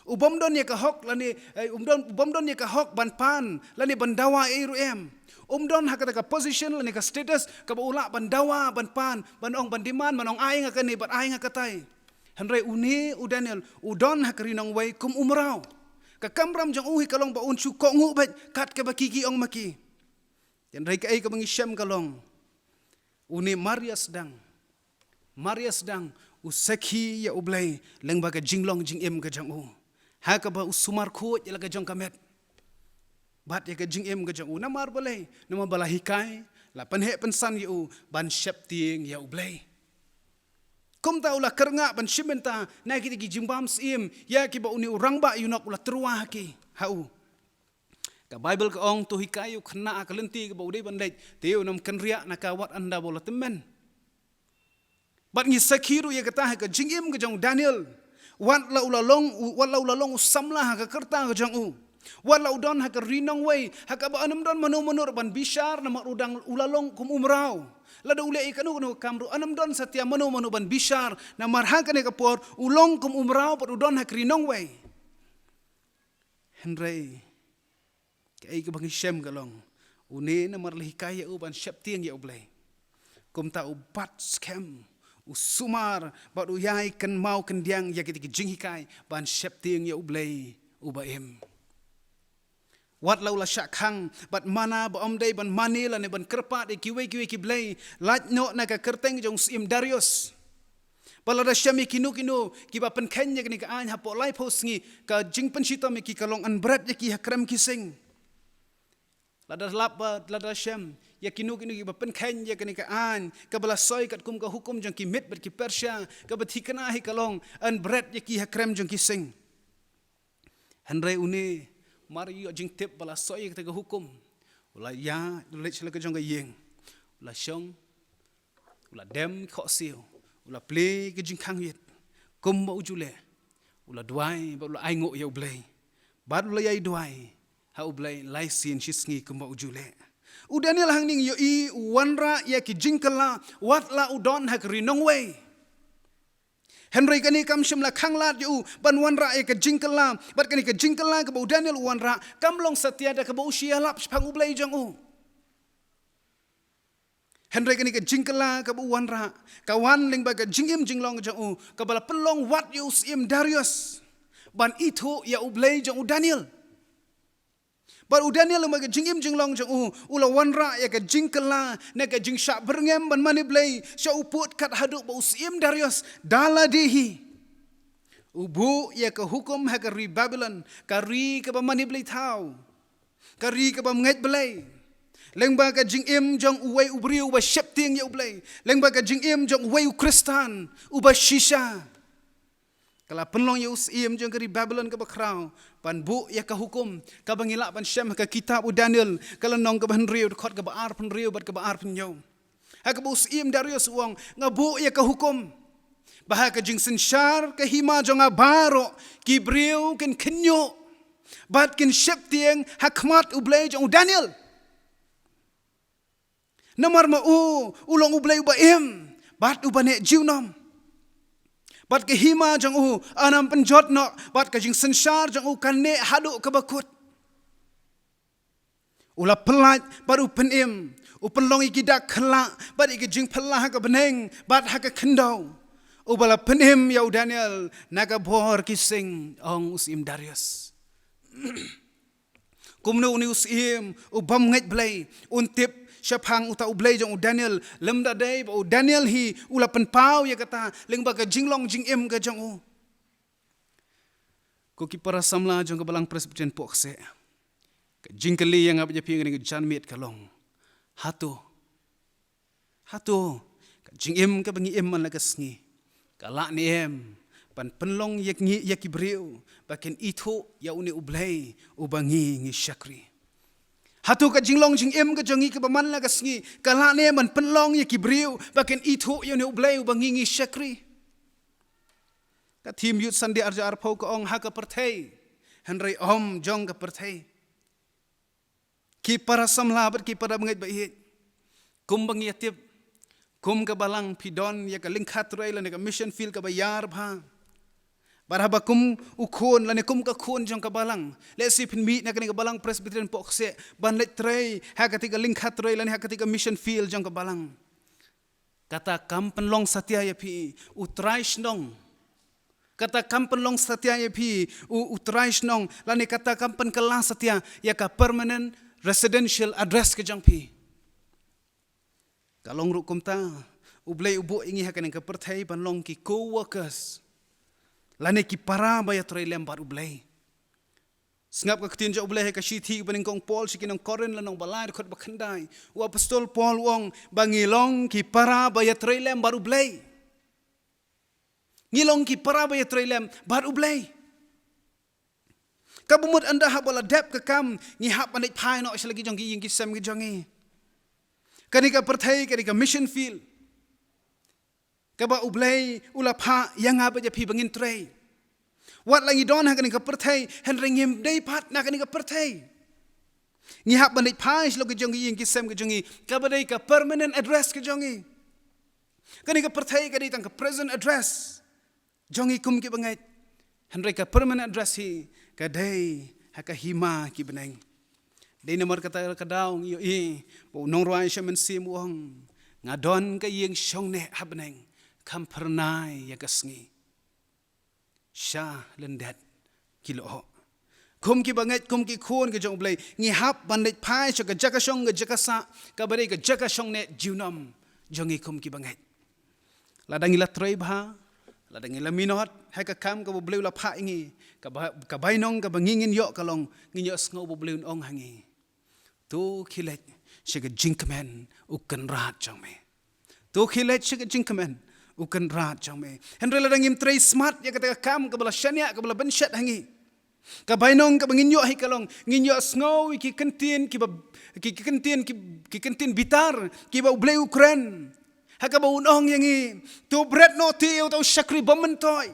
U bym don ïa ka hok lane, eh, um don, u bym don ïa ka hok ban pan lane ban dawa ei ruh em. Um don ha kata ka position lane ka status kaba u lah ban dawa, ban pan, ban ong, ban demand, ban ong ai nga kane bad ai nga katai. Hynrei une u Daniel u don ha ka ri nongwei kum u mraw. Ka kamram jong u hi ka long ba un shu kohnguh beit kat kaba ki ki ong ma ki. Hynrei kaei kaba ngi shem ka long, une mar ïa sdang, mar ïa sdang u sakhi ïa U Blei lyngba ka jinglong jingim ka jong u, ha kaba u sumar khuid ïa la ka jong ka met bad ïa ka jingim ka jong u. Namar balei? Namar ba la hikai, la pynheh pynsan ïa u ban sheptieng ïa U Blei. Kumta u la kyrngah ban shim bynta na kita ki jingbam syiem ïa kiba une u rangbah eunuch u la tyrwa ha ki, ha u. Ka Baibl ka ong, to hikai ïa u khynnah ha ka lynti kaba u dei ban leit, te un ym kynriah na ka wat ynda ba u la tymmen. Bad ngi sakhi ruh ïa kata ha ka jingim ka jong u Daniel. Wat la u la long, wat la u la long u samla ha ka kyrta ka jong u, wat la u don ha ka ri nongwei ha kaba yn ym don mano mano ruh ban bishar namar u dang u la long kum u mraw. Lada u leh ïa kano kano ka kam ruh yn ym don satia mano mano ban bishar namar ha kane ka por u long kum u mraw bad u don ha ka ri nongwei. Hynrei kaei kaba ngi shem ka long, une namar la hikai ïa u ban sheptieng ïa U Blei, kumta u bat skhem, u sumar bad u ïai kynmaw kyndiang ïa kita ki jinghikai ban sheptieng ïa U Blei uba im. Wat la u la shah khang bad mana ba ym dei ban mane lane ban kyrpad ïa kiwei kiwei ki blei, lait noh na ka kyrteng jong u syiem Darius. Bad lada shem ïa kino kino kiba pynkheiñ ïa kane ka aiñ hapoh laiphew sngi, ka jingpynshitom ïa ki ka long yn bret ïa ki ha krem ki sing. Lada lap ba, lada shem ïa kino kino kiba pynkheiñ ïa kane ka aiñ kaba la soi katkum ka hukum jong ki Med bad ki Persia, kaba thikna hi ka long yn bret ïa ki ha krem jong ki sing. Hynrei une, mar ïoh jingtip ba la soi ïa kata ka hukum, u la ïaid, u la leit sha la ka jong ka ïing, u la shong, u la dem khohsiew, u la plie ka jingkhang ïit kumba u ju leh, u la duwai bad u la ainguh ïa U Blei. Bad u la ïai duwai ha U Blei lai sien shi sngi kumba u ju leh. U Daniel hangne ngi ïohi u wanrah ïa ki jingkylla wat la u don ha ka ri nongwei. Hynrei kane kam shym la khanglad ïa u ban wanrah ïa ka jingkylla, bad kane ka jingkylla kaba u Daniel u wanrah kam long satia da kaba u shu ïalap shaphang U Blei jong u. Hynrei kane ka jingkylla kaba u wanrah ka wan lyngba ka jingim jinglong jong u, kaba la pynlong wat ïa u syiem Darius ban ithuh ïa u Blei jong u Daniel. Bad u Daniel lyngba ka jingim jinglong jong u, u la wanrah ïa ka jingkylla ne ka jingshah byrngem ban mane Blei sha u pud kat haduh ba u syiem Darius da lade hi u buh ïa ka hukum ha ka ri Babilon, ka ri kaba mane Blei thaw, ka ri kaba ngeit Blei. Lyngba ka jingim jong uwei u briew uba sheptieng ïa u Blei, lyngba ka jingim jong uwei u Khristan uba shisha, ka la pynlong ïa u syiem jong ka ri Babilon kaba khraw ban buh ïa ka hukum kaba ngi lah ban shem ha ka kitab u Daniel, ka lynnong kaba hynriew, dkhot kaba arphew hynriew bad kaba arphew hynñiew. Ha kaba u syiem Darius u ong, nga buh ïa ka hukum ba ha ka jingsynshar ka hima jong nga baroh ki briew kin kynñiuh bad kin sheptieng ha khmat u Blei jong u Daniel. Namar ma u u long u Blei uba im bad uba neh junom. Bad ka hima jong u kan ym pynjot noh, bad ka jingsynshar jong u kan neh haduh kaba kut. U la pyllait bad u pynim, u pynlong ïa ki dak khlak bad ïa ki jingphylla ha ka bneng bad ha ka khyndew, uba la pynim ïa u Daniel na ka bor ki sing, ong u syiem Darius. Kumno une u syiem u bym ngeit Blei un tip shaphang uta u Blei jong u Daniel, lymda dei ba u Daniel hi u la pynpaw ïa kata lyngba ka jinglong jingim ka jong u? Ko ki para samla jong ka Balang Presbyterian Pohkseh, ka jingkylli ïa nga bad ïa phi ha kane ka janmiet ka long, hato, hato ka jingim kaba ngi im man la ka sngi ka lah ne em ban pynlong ïa ngi, ïa ki briew, ba kin ithuh ïa une u Blei uba ngi ngi shakri? Hato ka jinglong jingim ka jong ngi kaba man la ka sngi ka lah ne em ban pynlong ïa ki briew ba kin ithuh ïa une u Blei uba ngi ngi shakri? Ka theme Youth Sunday arhajar arphew ka ong ha ka pyrthei, hynrei ym jong ka pyrthei. Ki para samla bad ki para bangeit ba ïeit, kumba ngi ïa tip, kum ka Balang phi don ïa ka lyngkha trei lane ka mission field kaba ïar bha. Bad haba kum u khun lane kum ka khun jong ka Balang, lehse phin mih na kane ka Balang Presbyterian Pohkseh ban leit trei ha kata ka lyngkha trei lane ha kata ka mission field jong ka Balang. Kata kam pynlong satia ïa phi u trai shnong. Kata kam pynlong satia ïa phi u, u trai shnong. Lane kata kam pynkylla satia ïa ka permanent residential address ka jong phi. Ka long ruh kumta, u Blei u buh ïa ngi ha kane ka pyrthei ban long ki co-workers, lane ki para ba ïatrei lem bad u Blei. Sngap ka ktien jong u Blei ha ka shithi ba nyngkong Paul sha ki nong Korinth, lynnong ba lai, dkhot ba khyndai. U apostol Paul u ong ba ngi long ki para ba ïatrei lem bad u Blei. Ngi long ki para ba ïatrei lem bad u Blei. Kaba mut ynda haba la dep ka kam, ngi hap ban leit phai noh sha la ki jong ki ïing ki sem ki jong ngi. Kane ka pyrthei kane ka mission field kaba u Blei u la phah ïa nga bad ïa phi ba ngin trei. Wat la ngi don ha kane ka pyrthei, hynrei ngim dei pat na kane ka pyrthei. Ngi hap ban leit phai sha la ki jong ki ïing ki sem ki jong ngi, kaba dei ka permanent address ka jong ngi. Kane ka pyrthei ka dei tang ka present address jong ngi kum ki bangeit. Hynrei ka permanent address hi ka dei ha ka hima ki bneng. Dei namar kata ka daw ngi ïohi ba u nongrwai Shem Mynsiem u ong, nga don ka ïing shong neh ha bneng, kham phyrnai ïa ka sngi. Sha lyndet ki lyoh. Kum ki bangeit, kum ki khun ki jong u Blei, ngi hap ban leit phai sha ka jaka shong ka jaka sah, kaba dei ka jaka shong neh junom jong ngi kum ki bangeit. Lada ngi la trei bha, lada ngi la minot ha ka kam kaba u Blei u la phah ïa ngi, kaba, ka bainong kaba ngi ngin ïoh ka long, ngin ïohsngew ba u Blei un ong ha ngi, to khie leit sha ka jingkmen u kynrad jong me. To khie leit sha ka jingkmen u kynrad jong me. Hynrei lada ngim trei smat ïa kata ka kam kaba la shaniah, kaba la bynshet ha ngi, ka bainong kaba ngin ïoh hi ka long, ngin ïohsngew ïa ki kyntien kiba, ki, ki kyntien ki, ki kyntien bitar kiba u Blei u kren. Ha kaba un ong ïa ngi, to bret noh te ïa uta u shakri bym myntoi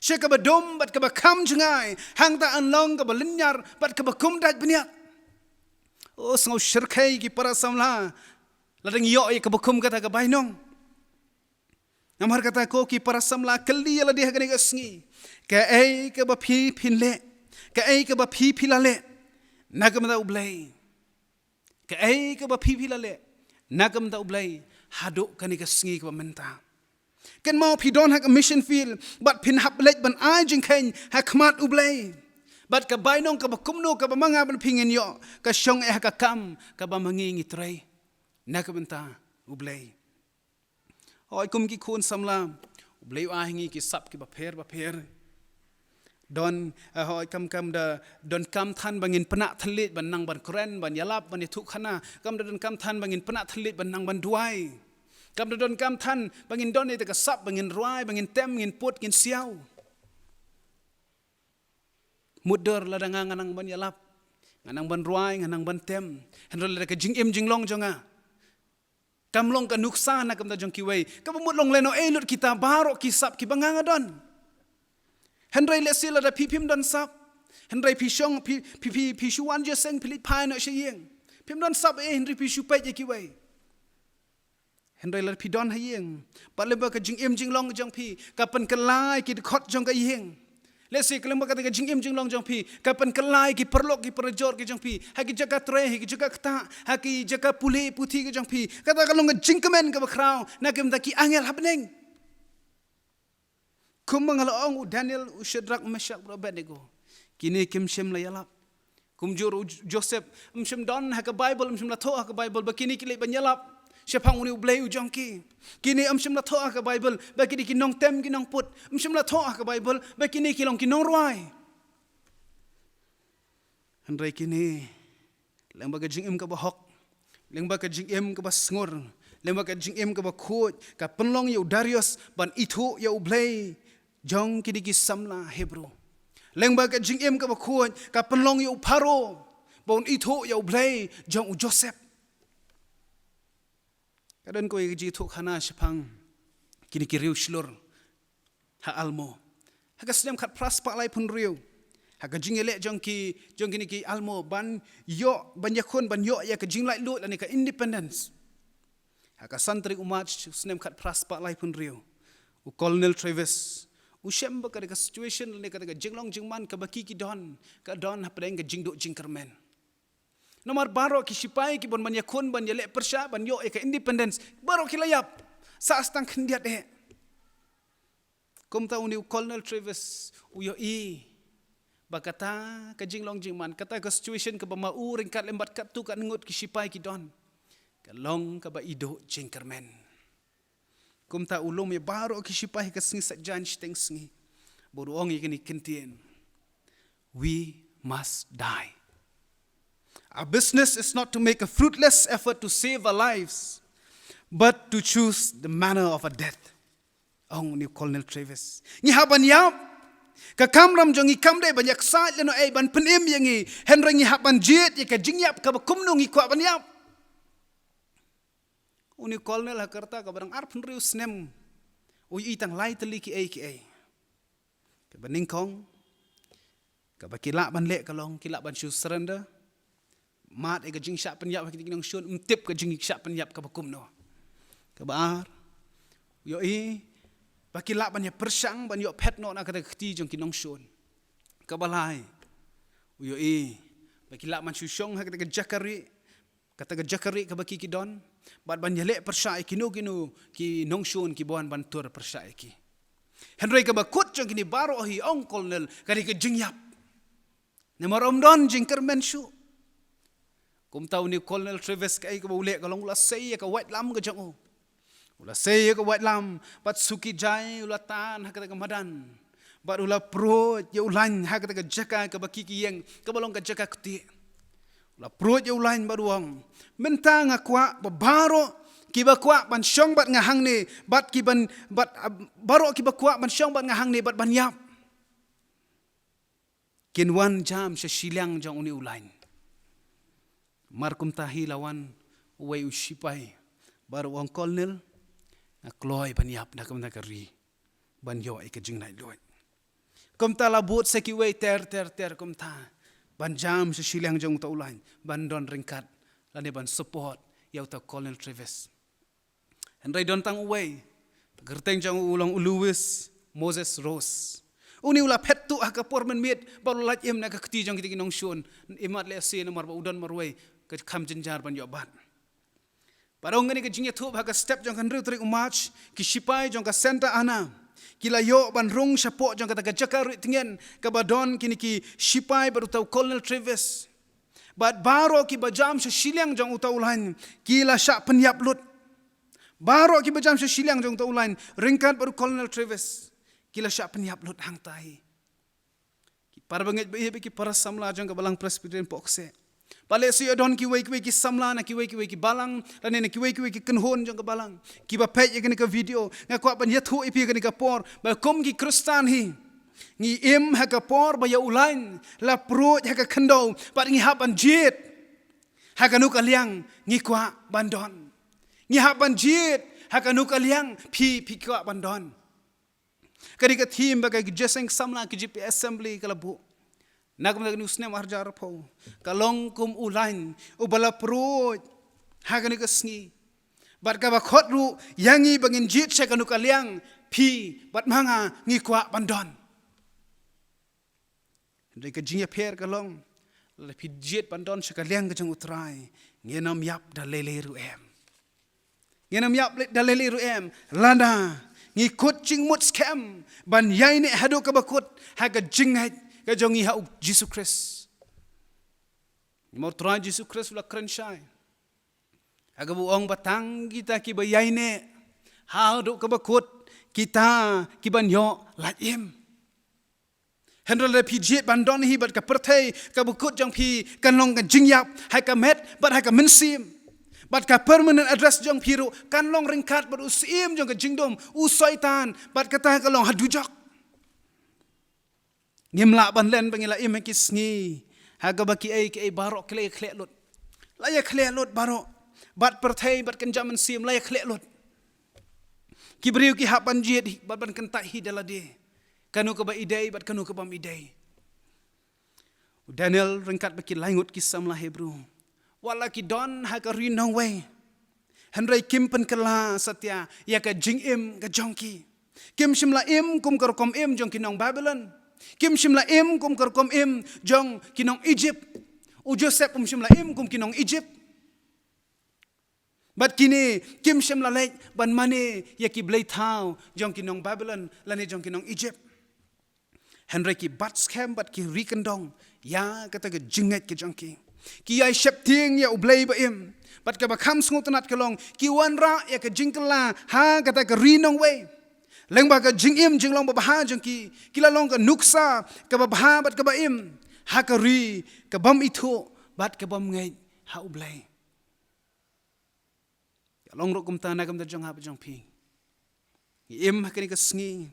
sha kaba dum bad kaba kham jngai, hangta yn long kaba lynñiar bad kaba kum dait bniat. O, sngew shyrkhei ki para samla lada ngi ïoh ïa kaba kum kata ka bainong. Namar kata ko ki para samla, kylli ïa lade ha kane ka sngi, kaei kaba phi phin leh, kaei kaba phi phi la leh na ka bynta u Blei? Kaei kaba phi phi la leh na ka bynta U Blei haduh kane ka sngi kaba mynta. Kynmaw phi don ha ka mission field bad phin hap leit ban ai jingkheiñ ha khmat U Blei. Bad ka bainong kaba kumno kaba ma nga bad phi ngin ïoh ka shong eh ha ka kam kaba ma ngi ngi trei na ka bynta U Blei. Hooid, kum ki khun samla, U Blei u ai ha ngi ki sap kiba pher ba pher. Don, eh, hooid, kam kam da donkam than ba ngin pynah thylliej ban nang ban kren, ban ïalap, ban ïathuh khana. Kam da donkam than ba ngin pynah thylliej ban nang ban duwai. Kam da donkam than ba ngin don ïa ka sap ba ngin rwai, ba ngin tem, ngin put, ngin siaw. Mutdur lada nga nga nang ban ïalap, nga nang ban rwai, nga nang ban tem. Hynrei lada ka jingim jinglong jong nga kam long ka nuksa na ka bynta jong kiwei, kaba mut long lehnohei lut kita baroh ki sap kiba nga nga don. Hynrei lehse lada phi phim don sap, hynrei phi shong, phi, phi, phi, phi shu wan jingïaseng, phi leit phai noh sha ïing. Phim don sap eh, hynrei phi shu peit ïa kiwei. Hynrei lada phi don ha ïing, bad lyngba ka jingim jinglong jong phi ka pynkylla ïa ki dkhot jong ka ïing. Lehse ka lyngba kata ka jingim jinglong jong phi ka pynkylla ïa ki paralok ki parajor ki jong phi ha ki jaka trei, ha ki jaka ktah, ha ki jaka pule puthi ki jong phi. Kata ka long ka jingkmen kaba khraw na ka bynta ki angel ha bneng. Kumba nga la ong, u Daniel, u Shadrach, Meshach bad u Abednego, kine kim shym la ïalap. Kumjuh ruh u J-, Joseph, um shym don ha ka Baibl, um shym la thoh ha ka Baibl ba kine ki leit ban ïalap shaphang une U Blei u jong ki. Kine um shym la thoh ha ka Baibl ba kine ki nongtem ki nongput. Um shym la thoh ha ka Baibl ba kine ki long ki nongrwai. Hynrei kine, lyngba ka jingim kaba hok, lyngba ka jingim kaba sngur, lyngba ka jingim kaba khuid, ka pynlong ïa u Darius ban ithuh ïa U Blei jong kine ki samla Hebru. Lyngba ka jingim kaba khuid ka pynlong ïa u Pharaoh ba un ithuh ïa U Blei jong u Joseph. Ka don kawei ka jingïathuhkhana shaphang kine ki riewshlur ha Almo. Ha ka snem khatphra spah laiphew hynriew, ha ka jingïaleh jong ki, jong kine ki Almo ban ïoh, ban ïakhun, ban ïoh ïa ka jinglaitluid lane ka independence, ha ka san tarik u March snem khatphra spah laiphew hynriew, u Colonel Travis u shem ba kata ka situation lane kata ka jinglong jingman kaba ki ki don, ka don hapdeng ka jingduh jingkyrmen. Namar baroh ki shipai ki bun ban ïakhun, ban ïaleh pyrshah ban ïoh ïa ka independence, baroh ki la ïap. Sah tang khyndiat eh. Kumta une u Colonel Travis u ïohi ba kata ka jinglong jingman, kata ka situation kaba ma u ryngkat lem bad katto katne ngut ki shipai ki don, ka long kaba i duh jingkyrmen. Kumta u lum ïa baroh ki shipai ha ka sngi Saitjaiñ shiteng sngi, bad u ong ïa kine ki kyntien: "We must die. Our business is not to make a fruitless effort to save our lives, but to choose the manner of our death." Ong une u Colonel Travis, ngi hap ban ïap. Ka kamram jong ngi kam dei ban ïaksaid lehnohei ban pynim ïa ngi, hynrei ngi hap ban jied ïa ka jingïap kaba kumno ngi kwah ban ïap. Une u Colonel ha ka rta kaba dang arphew hynriew snem u ïohi tang lai tylli kiei kiei. Kaba nyngkong, kaba ki lah ban leh ka long, ki lah ban shu surrender, mad ïa ka jingshah pynïap ha kine ki nongshun, ym tip ka jingshah pynïap kaba kumno. Kaba ar, u ïohi ba ki lah ban ïa pyrshang ban ïoh phet noh na kata ka kti jong ki nongshun. Kaba lai, u ïohi ba ki lah ban shu shong ha kata ka jaka rieh, kata ka jaka rieh kaba ki ki don, bad ban ïaleh pyrshah ïa kino kino ki nongshun kiba wan ban tur pyrshah ïa ki. Hynrei kaba kut jong kine baroh hi, ong u Colonel, ka dei ka jingïap. Namar ym don jingkyrmen shuh. Kumta une u Colonel Travis kaei kaba u leh ka long, u la sei ïa ka waitlam ka jong u. U la sei ïa ka waitlam bad suki jai u la tan ha kata ka madan. Bad u la pruid ïa u lain ha kata ka jaka kaba ki ki ïeng, kaba long ka jaka ktieh. U la pruid ïa u lain bad u ong: "Mynta nga kwah ba baroh kiba kwah ban shong bad nga hangne, bad ki ban, bad, ah, baroh kiba kwah ban shong bad nga hangne bad ban ïap, kin wan jam sha shiliang jong une u lain." Mar kumta hi la wan uwei u shipai bad u ong: "Colonel, nga kloi ban ïap na ka bynta ka ri, ban ïoh ïa ka jinglaitluid." Kumta la bud sa kiwei ter ter ter kumta ban jam sha shiliang jong uta u lain, ban don ryngkat lane ban support ïa uta u Colonel Travis. Hynrei don tang uwei, kyrteng jong u u long u Louis Moses Rose. Une u la phet tuh ha ka por mynmiet bad u la lait im na ka kti jong kita ki nongshun. Imat lehse namar ba u don marwei ka kham jynjar ban ïoh bat. Ba dang kane ka jingïathuh ha ka step jong ka hynriew tarik u March, ki sipai jong ka Santa Ana ki la ïoh ban rung shapoh jong kata ka jaka rieh tngen kaba don kine ki sipai bad uta u Colonel Travis. Bad baroh kiba jam sha shiliang jong uta u line ki la shah pynïap lut. Baroh kiba jam sha shiliang jong uta u line ryngkat bad u Colonel Travis ki la shah pynïap lut hangta hi. Ki para bangeit ba ïeit, ki para samla jong ka Balang Presbyterian Pohkseh. Ba lehse ïoh don kiwei kiwei ki samla na kiwei kiwei ki balang lane na kiwei kiwei ki kynhun jong ka balang kiba peit ïa kane ka video. Nga kwah ban ïathuh ïa phi ha kane ka por ba kum ki Khristan hi, ngi im ha ka por ba ïa u line la pruid ha ka khyndew bad ngi hap ban jied ha kano ka liang ngi kwah ban don. Ngi hap ban jied ha kano ka liang phi, phi kwah ban don. Kane ka theme ba ka Jingïaseng Samla ka G P Assembly ka la buh na ka bynta kane u snem arhajar arphew ka long kum u line uba la pruid ha kane ka sngi. Bad kaba khot ruh ïa ngi ba ngin jied sha kano ka liang phi bad ma nga ngi kwah ban don. Hynrei ka jingïapher ka long, lada phi jied ban don sha ka liang ka jong u Trai, ngin ym ïap da lei lei ruh em. Ngin ym ïap da lei lei ruh em. Lada ngi kut jingmut skhem ban ïaineh haduh kaba kut ha ka jingngeit ka jong ngi ha u Jisu Khrist. Namar u Trai Jisu Khrist u la kren shai ha kaba u ong ba tang kita kiba ïaineh haduh kaba kut, kita kiban ïoh lait im. Hynrei lada phi jied ban don hi bad ka pyrthei kaba kut jong phi kan long ka jingïap ha ka met bad ha ka mynsiem. Bad ka permanent address jong phi ruh kan long ryngkat bad u syiem jong ka jingdum, u Soitan, bad kata ka long ha dujok. Ngim lah ban len ba ngi la im ha ki sngi ha kaba kiei kiei baroh ki la ïakhleh lut. La ïakhleh lut baroh. Bad pyrthei bad kynja mynsiem la ïakhleh lut. Ki briew ki hap ban jied hi bad ban kyntait hi da lade kano kaba i dei bad kano kaba ym i dei. U Daniel ryngkat bad ki lai ngut ki samla Hebru, wat la ki don ha ka ri nongwei, hynrei kim pynkylla satia ïa ka jingim ka jong ki. Kim shym la im kum ka rukom im jong ki nong Babilon. Kim shym la im kum ka rukom im jong ki nong Ijipt. U Joseph um shym la im kum ki nong Ijipt. Bad kine kim shym la leit ban mane ïa ki blei thaw jong ki nong Babilon lane jong ki nong Ijipt. Hynrei ki bat skhem bad ki ri kyndong ïa kata ka jingngeit ka jong ki. Ki ïai sheptieng ïa U Blei ba im. Bad kaba kham sngewtynnat ka long ki wanrah ïa ka jingkylla ha kata ka ri nongwei. Lyngba ka jingim jinglong babha jong ki, ki la long ka nuksa kaba bha bad kaba im ha ka ri ka bym ithuh bad ka bym ngeit ha U Blei. Ka long ruh kumta na ka bynta jong nga bad jong phi. Ngi im ha kane ka sngi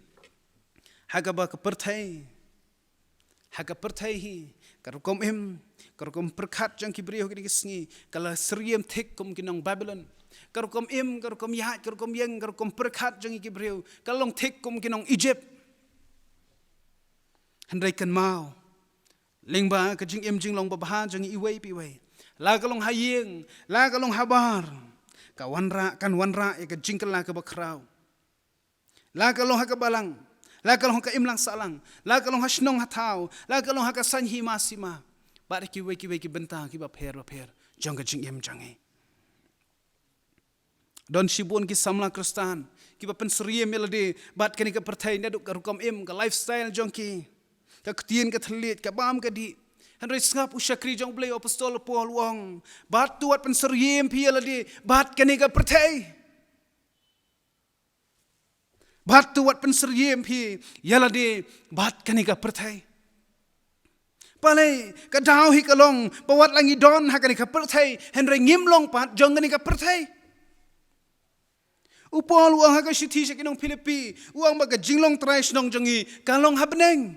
ha kaba ka pyrthei, ha ka pyrthei hi, ka rukom im, ka rukom pyrkhat jong ki briew ha kane ka sngi ka la syriem thik kum ki nong Babilon. Ka rukom im, ka rukom ïaid, ka rukom ïeng, ka rukom pyrkhat jong ki briew ka long thik kum ki nong Ijipt. Hynrei kynmaw, lyngba ka jingim jinglong babha jong ngi iwei pa iwei, la ka long ha ïing, la ka long ha bar, ka wanrah, kan wanrah ïa ka jingkylla kaba khraw. La ka long ha ka balang, la ka long ha ka imlang sahlang, la ka long ha shnong ha thaw, la ka long ha ka saiñ hima sima, bad kiwei kiwei ki bynta kiba pher bapher jong ka jingim jong ngi. Don shibun ki samla Khristan kiba pynsyriem ïa lade bad kane ka pyrthei naduh ka rukom im, ka lifestyle jong ki, ka ktien ka thylliej, ka bam ka dih. Hynrei sngap, u shakri jong U Blei u apostol Paul u ong, bad to wat pynsyriem phi ïa lade bad kane ka pyrthei. Bad to wat pynsyriem phi ïa lade bad kane ka pyrthei. Balei? Ka daw hi ka long ba wat la ngi don ha kane ka pyrthei, hynrei ngim long pat jong kane ka pyrthei. U Paul u ong ha ka shithi sha ki nong Philippi, u ong ba ka jinglong trai shnong jong ngi ka long ha bneng.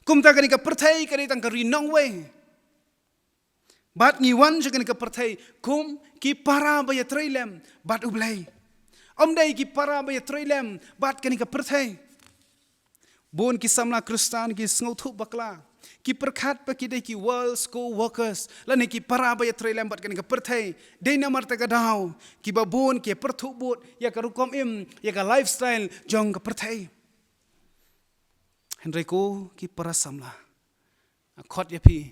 Kumta kane ka pyrthei ka dei tang ka ri nongwei. Bad ngi wan sha kane ka pyrthei kum ki para ba ïatreilang bad U Blei. Ym dei ki para ba ïatreilang bad kane ka pyrthei. Bun ki samla Khristan ki sngewthuh bakla, ki pyrkhat ba ki dei ki world's co-workers, lane ki para ba ïatreilang bad kane ka pyrthei. Dei namar kata ka daw kiba bun ki pyrthuh bud ïa ka rukom im, ïa ka lifestyle jong ka pyrthei. Hynrei ko ki para samla, nga khot ïa phi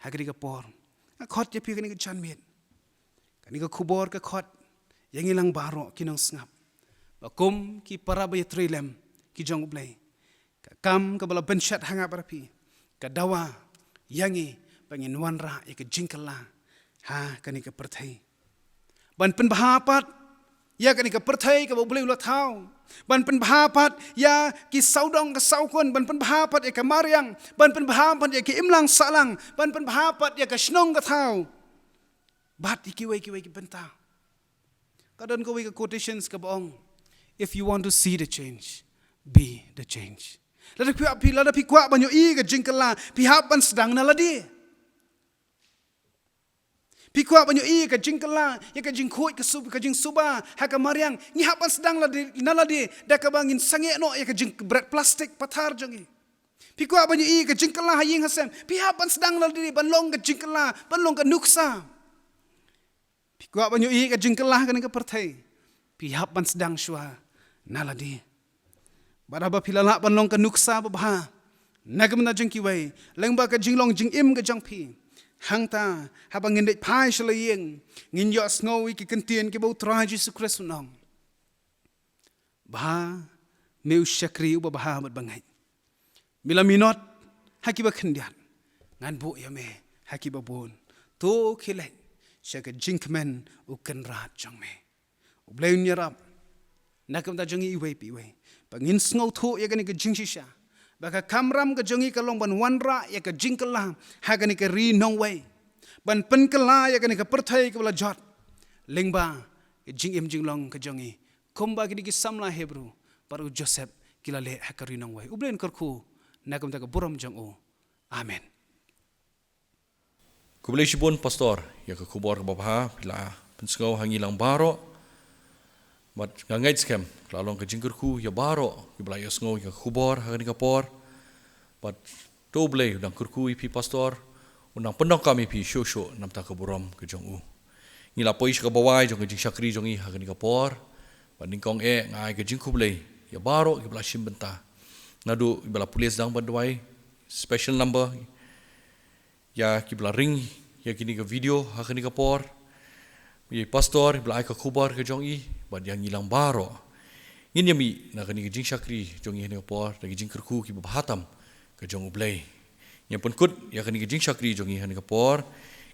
ha kane ka por, nga khot ïa phi ha kane ka janmiet. Kane ka khubor ka khot ïa ngi lang baroh ki nongsngap, ba kum ki para ba ïatrei lem ki jong U Blei, ka kam kaba la bynshet ha nga bad ha phi ka dawa ïa ngi ba ngin wanrah ïa ka jingkylla ha kane ka pyrthei. Ban pynbha pat ïa kane ka pyrthei kaba U Blei u la thaw. Ban pynbha pat ïa ki sawdong ka sawkun. Ban pynbha pat ïa ka mariang. Ban pynbha pat ïa ki imlang sahlang. Ban pynbha pat ïa ka shnong ka thaw. Bad ïa kiwei kiwei ki bynta. Ka don kawei ka quotations kaba ong, "If you want to see the change, be the change." Lada phi, phi, lada phi kwah ban ïohi ka jingkylla, phi hap ban sdang na lade. Phi kwah ban ïohi ka jingkylla, ïa ka jingkhuid ka sub-, ka jingsuba ha ka mariang, ngi hap ban sdang lade, na lade, da kaba ngin sangeh noh ïa ka jingbret plastik pathar jong ngi. Phi kwah ban ïohi ka jingkylla ha ïing ha sem, phi hap ban sdang na lade, ban long ka jingkylla, ban long ka nuksa. Phi kwah ban ïohi ka jingkylla ha kane ka pyrthei, phi hap ban sdang shuwa na lade. Bad haba phi la lah ban long ka nuksa babha na ka bynta jong kiwei, lyngba ka jinglong jingim ka jong phi, hangta haba ngin leit phai sha la ïing, ngin ïohsngew ïa ki kyntien kiba U Trai Jisu Khrist un ong, "Bha, me u shakri uba bha bad bangeit. Me la minot ha kiba khyndiat, ngan buh ïa me ha kiba bun. To khie leit sha ka jingkmen U Kynrad jong me." U Blei un ïarap na ka bynta jong ngi iwei pa iwei, ba ngin sngewthuh ïa kane ka jingshisha, ba ka kamram ka jong ngi ka long ban wanrah ïa ka jingkylla ha kane ka ri nongwei, ban pynkylla ïa kane ka pyrthei kaba la jot lyngba ka jingim jinglong ka jong ngi, kumba kine ki samla Hebru bad u Joseph ki la leh ha ka ri nongwei. U Blei un kyrkhu na ka bynta ka burom jong u. Amen. Khublei shibun Pastor ïa ka khubor kaba bha phi la pynsngew ha ngi lang baroh. Bad nga ngeit skhem ka la long ka jingkyrkhu ïa baroh kiba la ïohsngew ïa ka khubor ha kane ka por. Bad to U Blei u dang kyrkhu ïa phi Pastor, u dang pyndonkam ïa phi shuh shuh na bynta ka burom ka jong u. Ngi la poi sha kaba wai jong ka jingshakri jong ngi ha kane ka por. Bad nyngkong eh nga ai ka jingkhublei ïa baroh kiba la shim bynta, naduh kiba la pule sdang ban duwai, special number, ïa kiba la ring ïa kine ka video ha kane ka por, ïa i Pastor iba la ai ka khubor ka jong i, bad ïa ngi lang baroh. Ngin ïa mih na kane ka jingshakri jong ngi ha kane ka por da ki jingkyrkhu kiba bha tam ka jong U Blei. Ngin pynkut ïa kane ka jingshakri jong ngi ha kane ka por,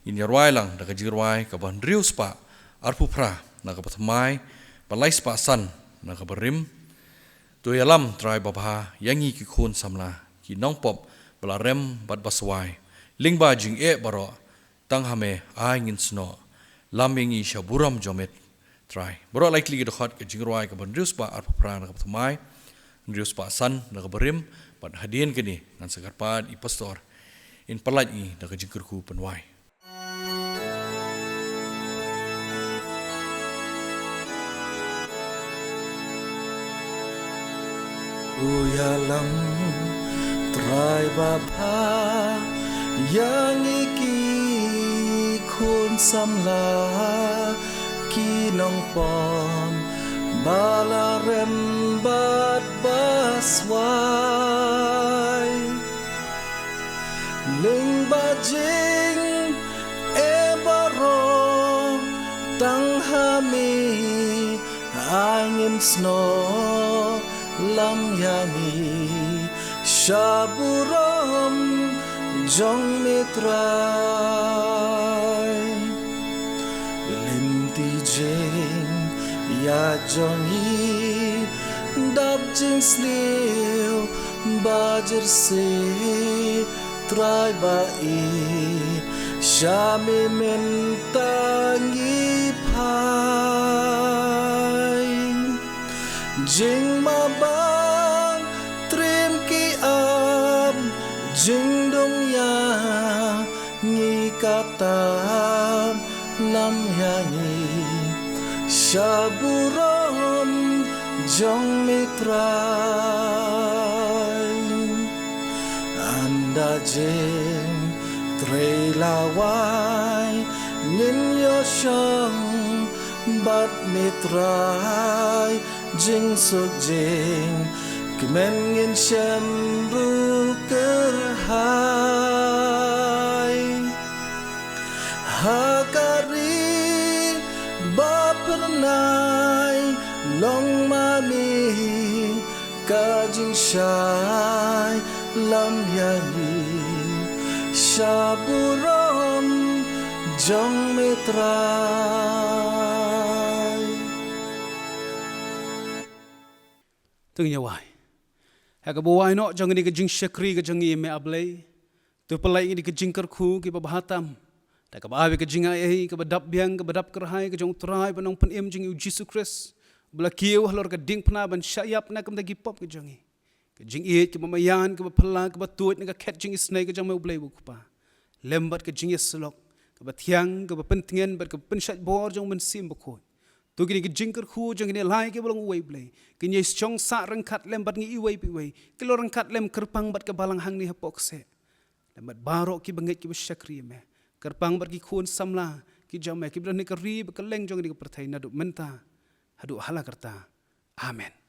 ngin ïa rwai lang da ka jingrwai kaba hynriew spah arphew phra na kaba thymmai, ba lai spah san na kaba rim. To ïalam Trai babha ïa ngi ki khun samla ki nongpop ba la rem bad ba swai, lyngba jingeh baroh, tang ha me ai ngin snoh, lam ïa ngi sha burom jong me Trai. Baroh lai tylli ki dkhot ka jingrwai kaba hynriew spah arphew phra na kaba thymmai, hynriew spah san na kaba rim, bad hadien kane ngan sa kyrpad ïa i Pastor in pyllait ngi da ka jingkyrkhu pynwai. To ïalam Trai babha ïa ngi ki khun samla ki nongpop ba la rem bad ba swai, lyngba jingeh baroh, tang ha me ai ngin snoh, lam ïa ngi sha burom jong me Trai. Lynti jingïaid jong ngi dap jingsliew ba jyrsieh, Trai ba ïeit, sha me mynta ngi phai. Jingmabang triem ki ap, jingdum ïa ngi katta, lam ïa ngi sha burom jong me Trai. Ynda jingtrei la wai, ngin ïoh shong bad me Trai, jingsuk jingkmen ngin shem ruh kyrhai. Ha ka ri Ai long ma me ka jingshai lam ïa ngi sha burom jong me Trai. Tang ïa wai. Ha kaba wai noh jong ngi ka jingshakri ka jong ngi me A Blei. To pynlait ngi da ka jingkyrkhu kaba bha tam. Da kaba ai ka jingai ei kaba dap biang kaba dap kyrhai ka jong U Trai bad Nongpynim jong ngi U Jisu Khrist. Ba la kiew halor ka diengphna ban shah ïap na ka bynta ki pop ka jong ngi. Ka jingïeit kaba maïan kaba phylla kaba tuid na ka khet jingisynei ka jong me U Blei U Kpa. Lem bad ka jingïasyllok kaba thiang kaba pyntngen bad kaba pynshait bor jong U Mynsiem Bakhuid. To kine ki jingkyrkhu jong kine lai kiba long uwei Blei kin ïai shong sah ryngkat lem bad ngi iwei pa iwei. Ki long ryngkat lem kyrpang bad ka balang hangne hapoh kseh. Lem bad baroh kiba ngeit kiba shakri ïa me. Kyrpang bad ki khun samla ki jong me kiba don ha ka ri bad kylleng jong kane ka pyrthei naduh mynta haduh hala karta. Amen.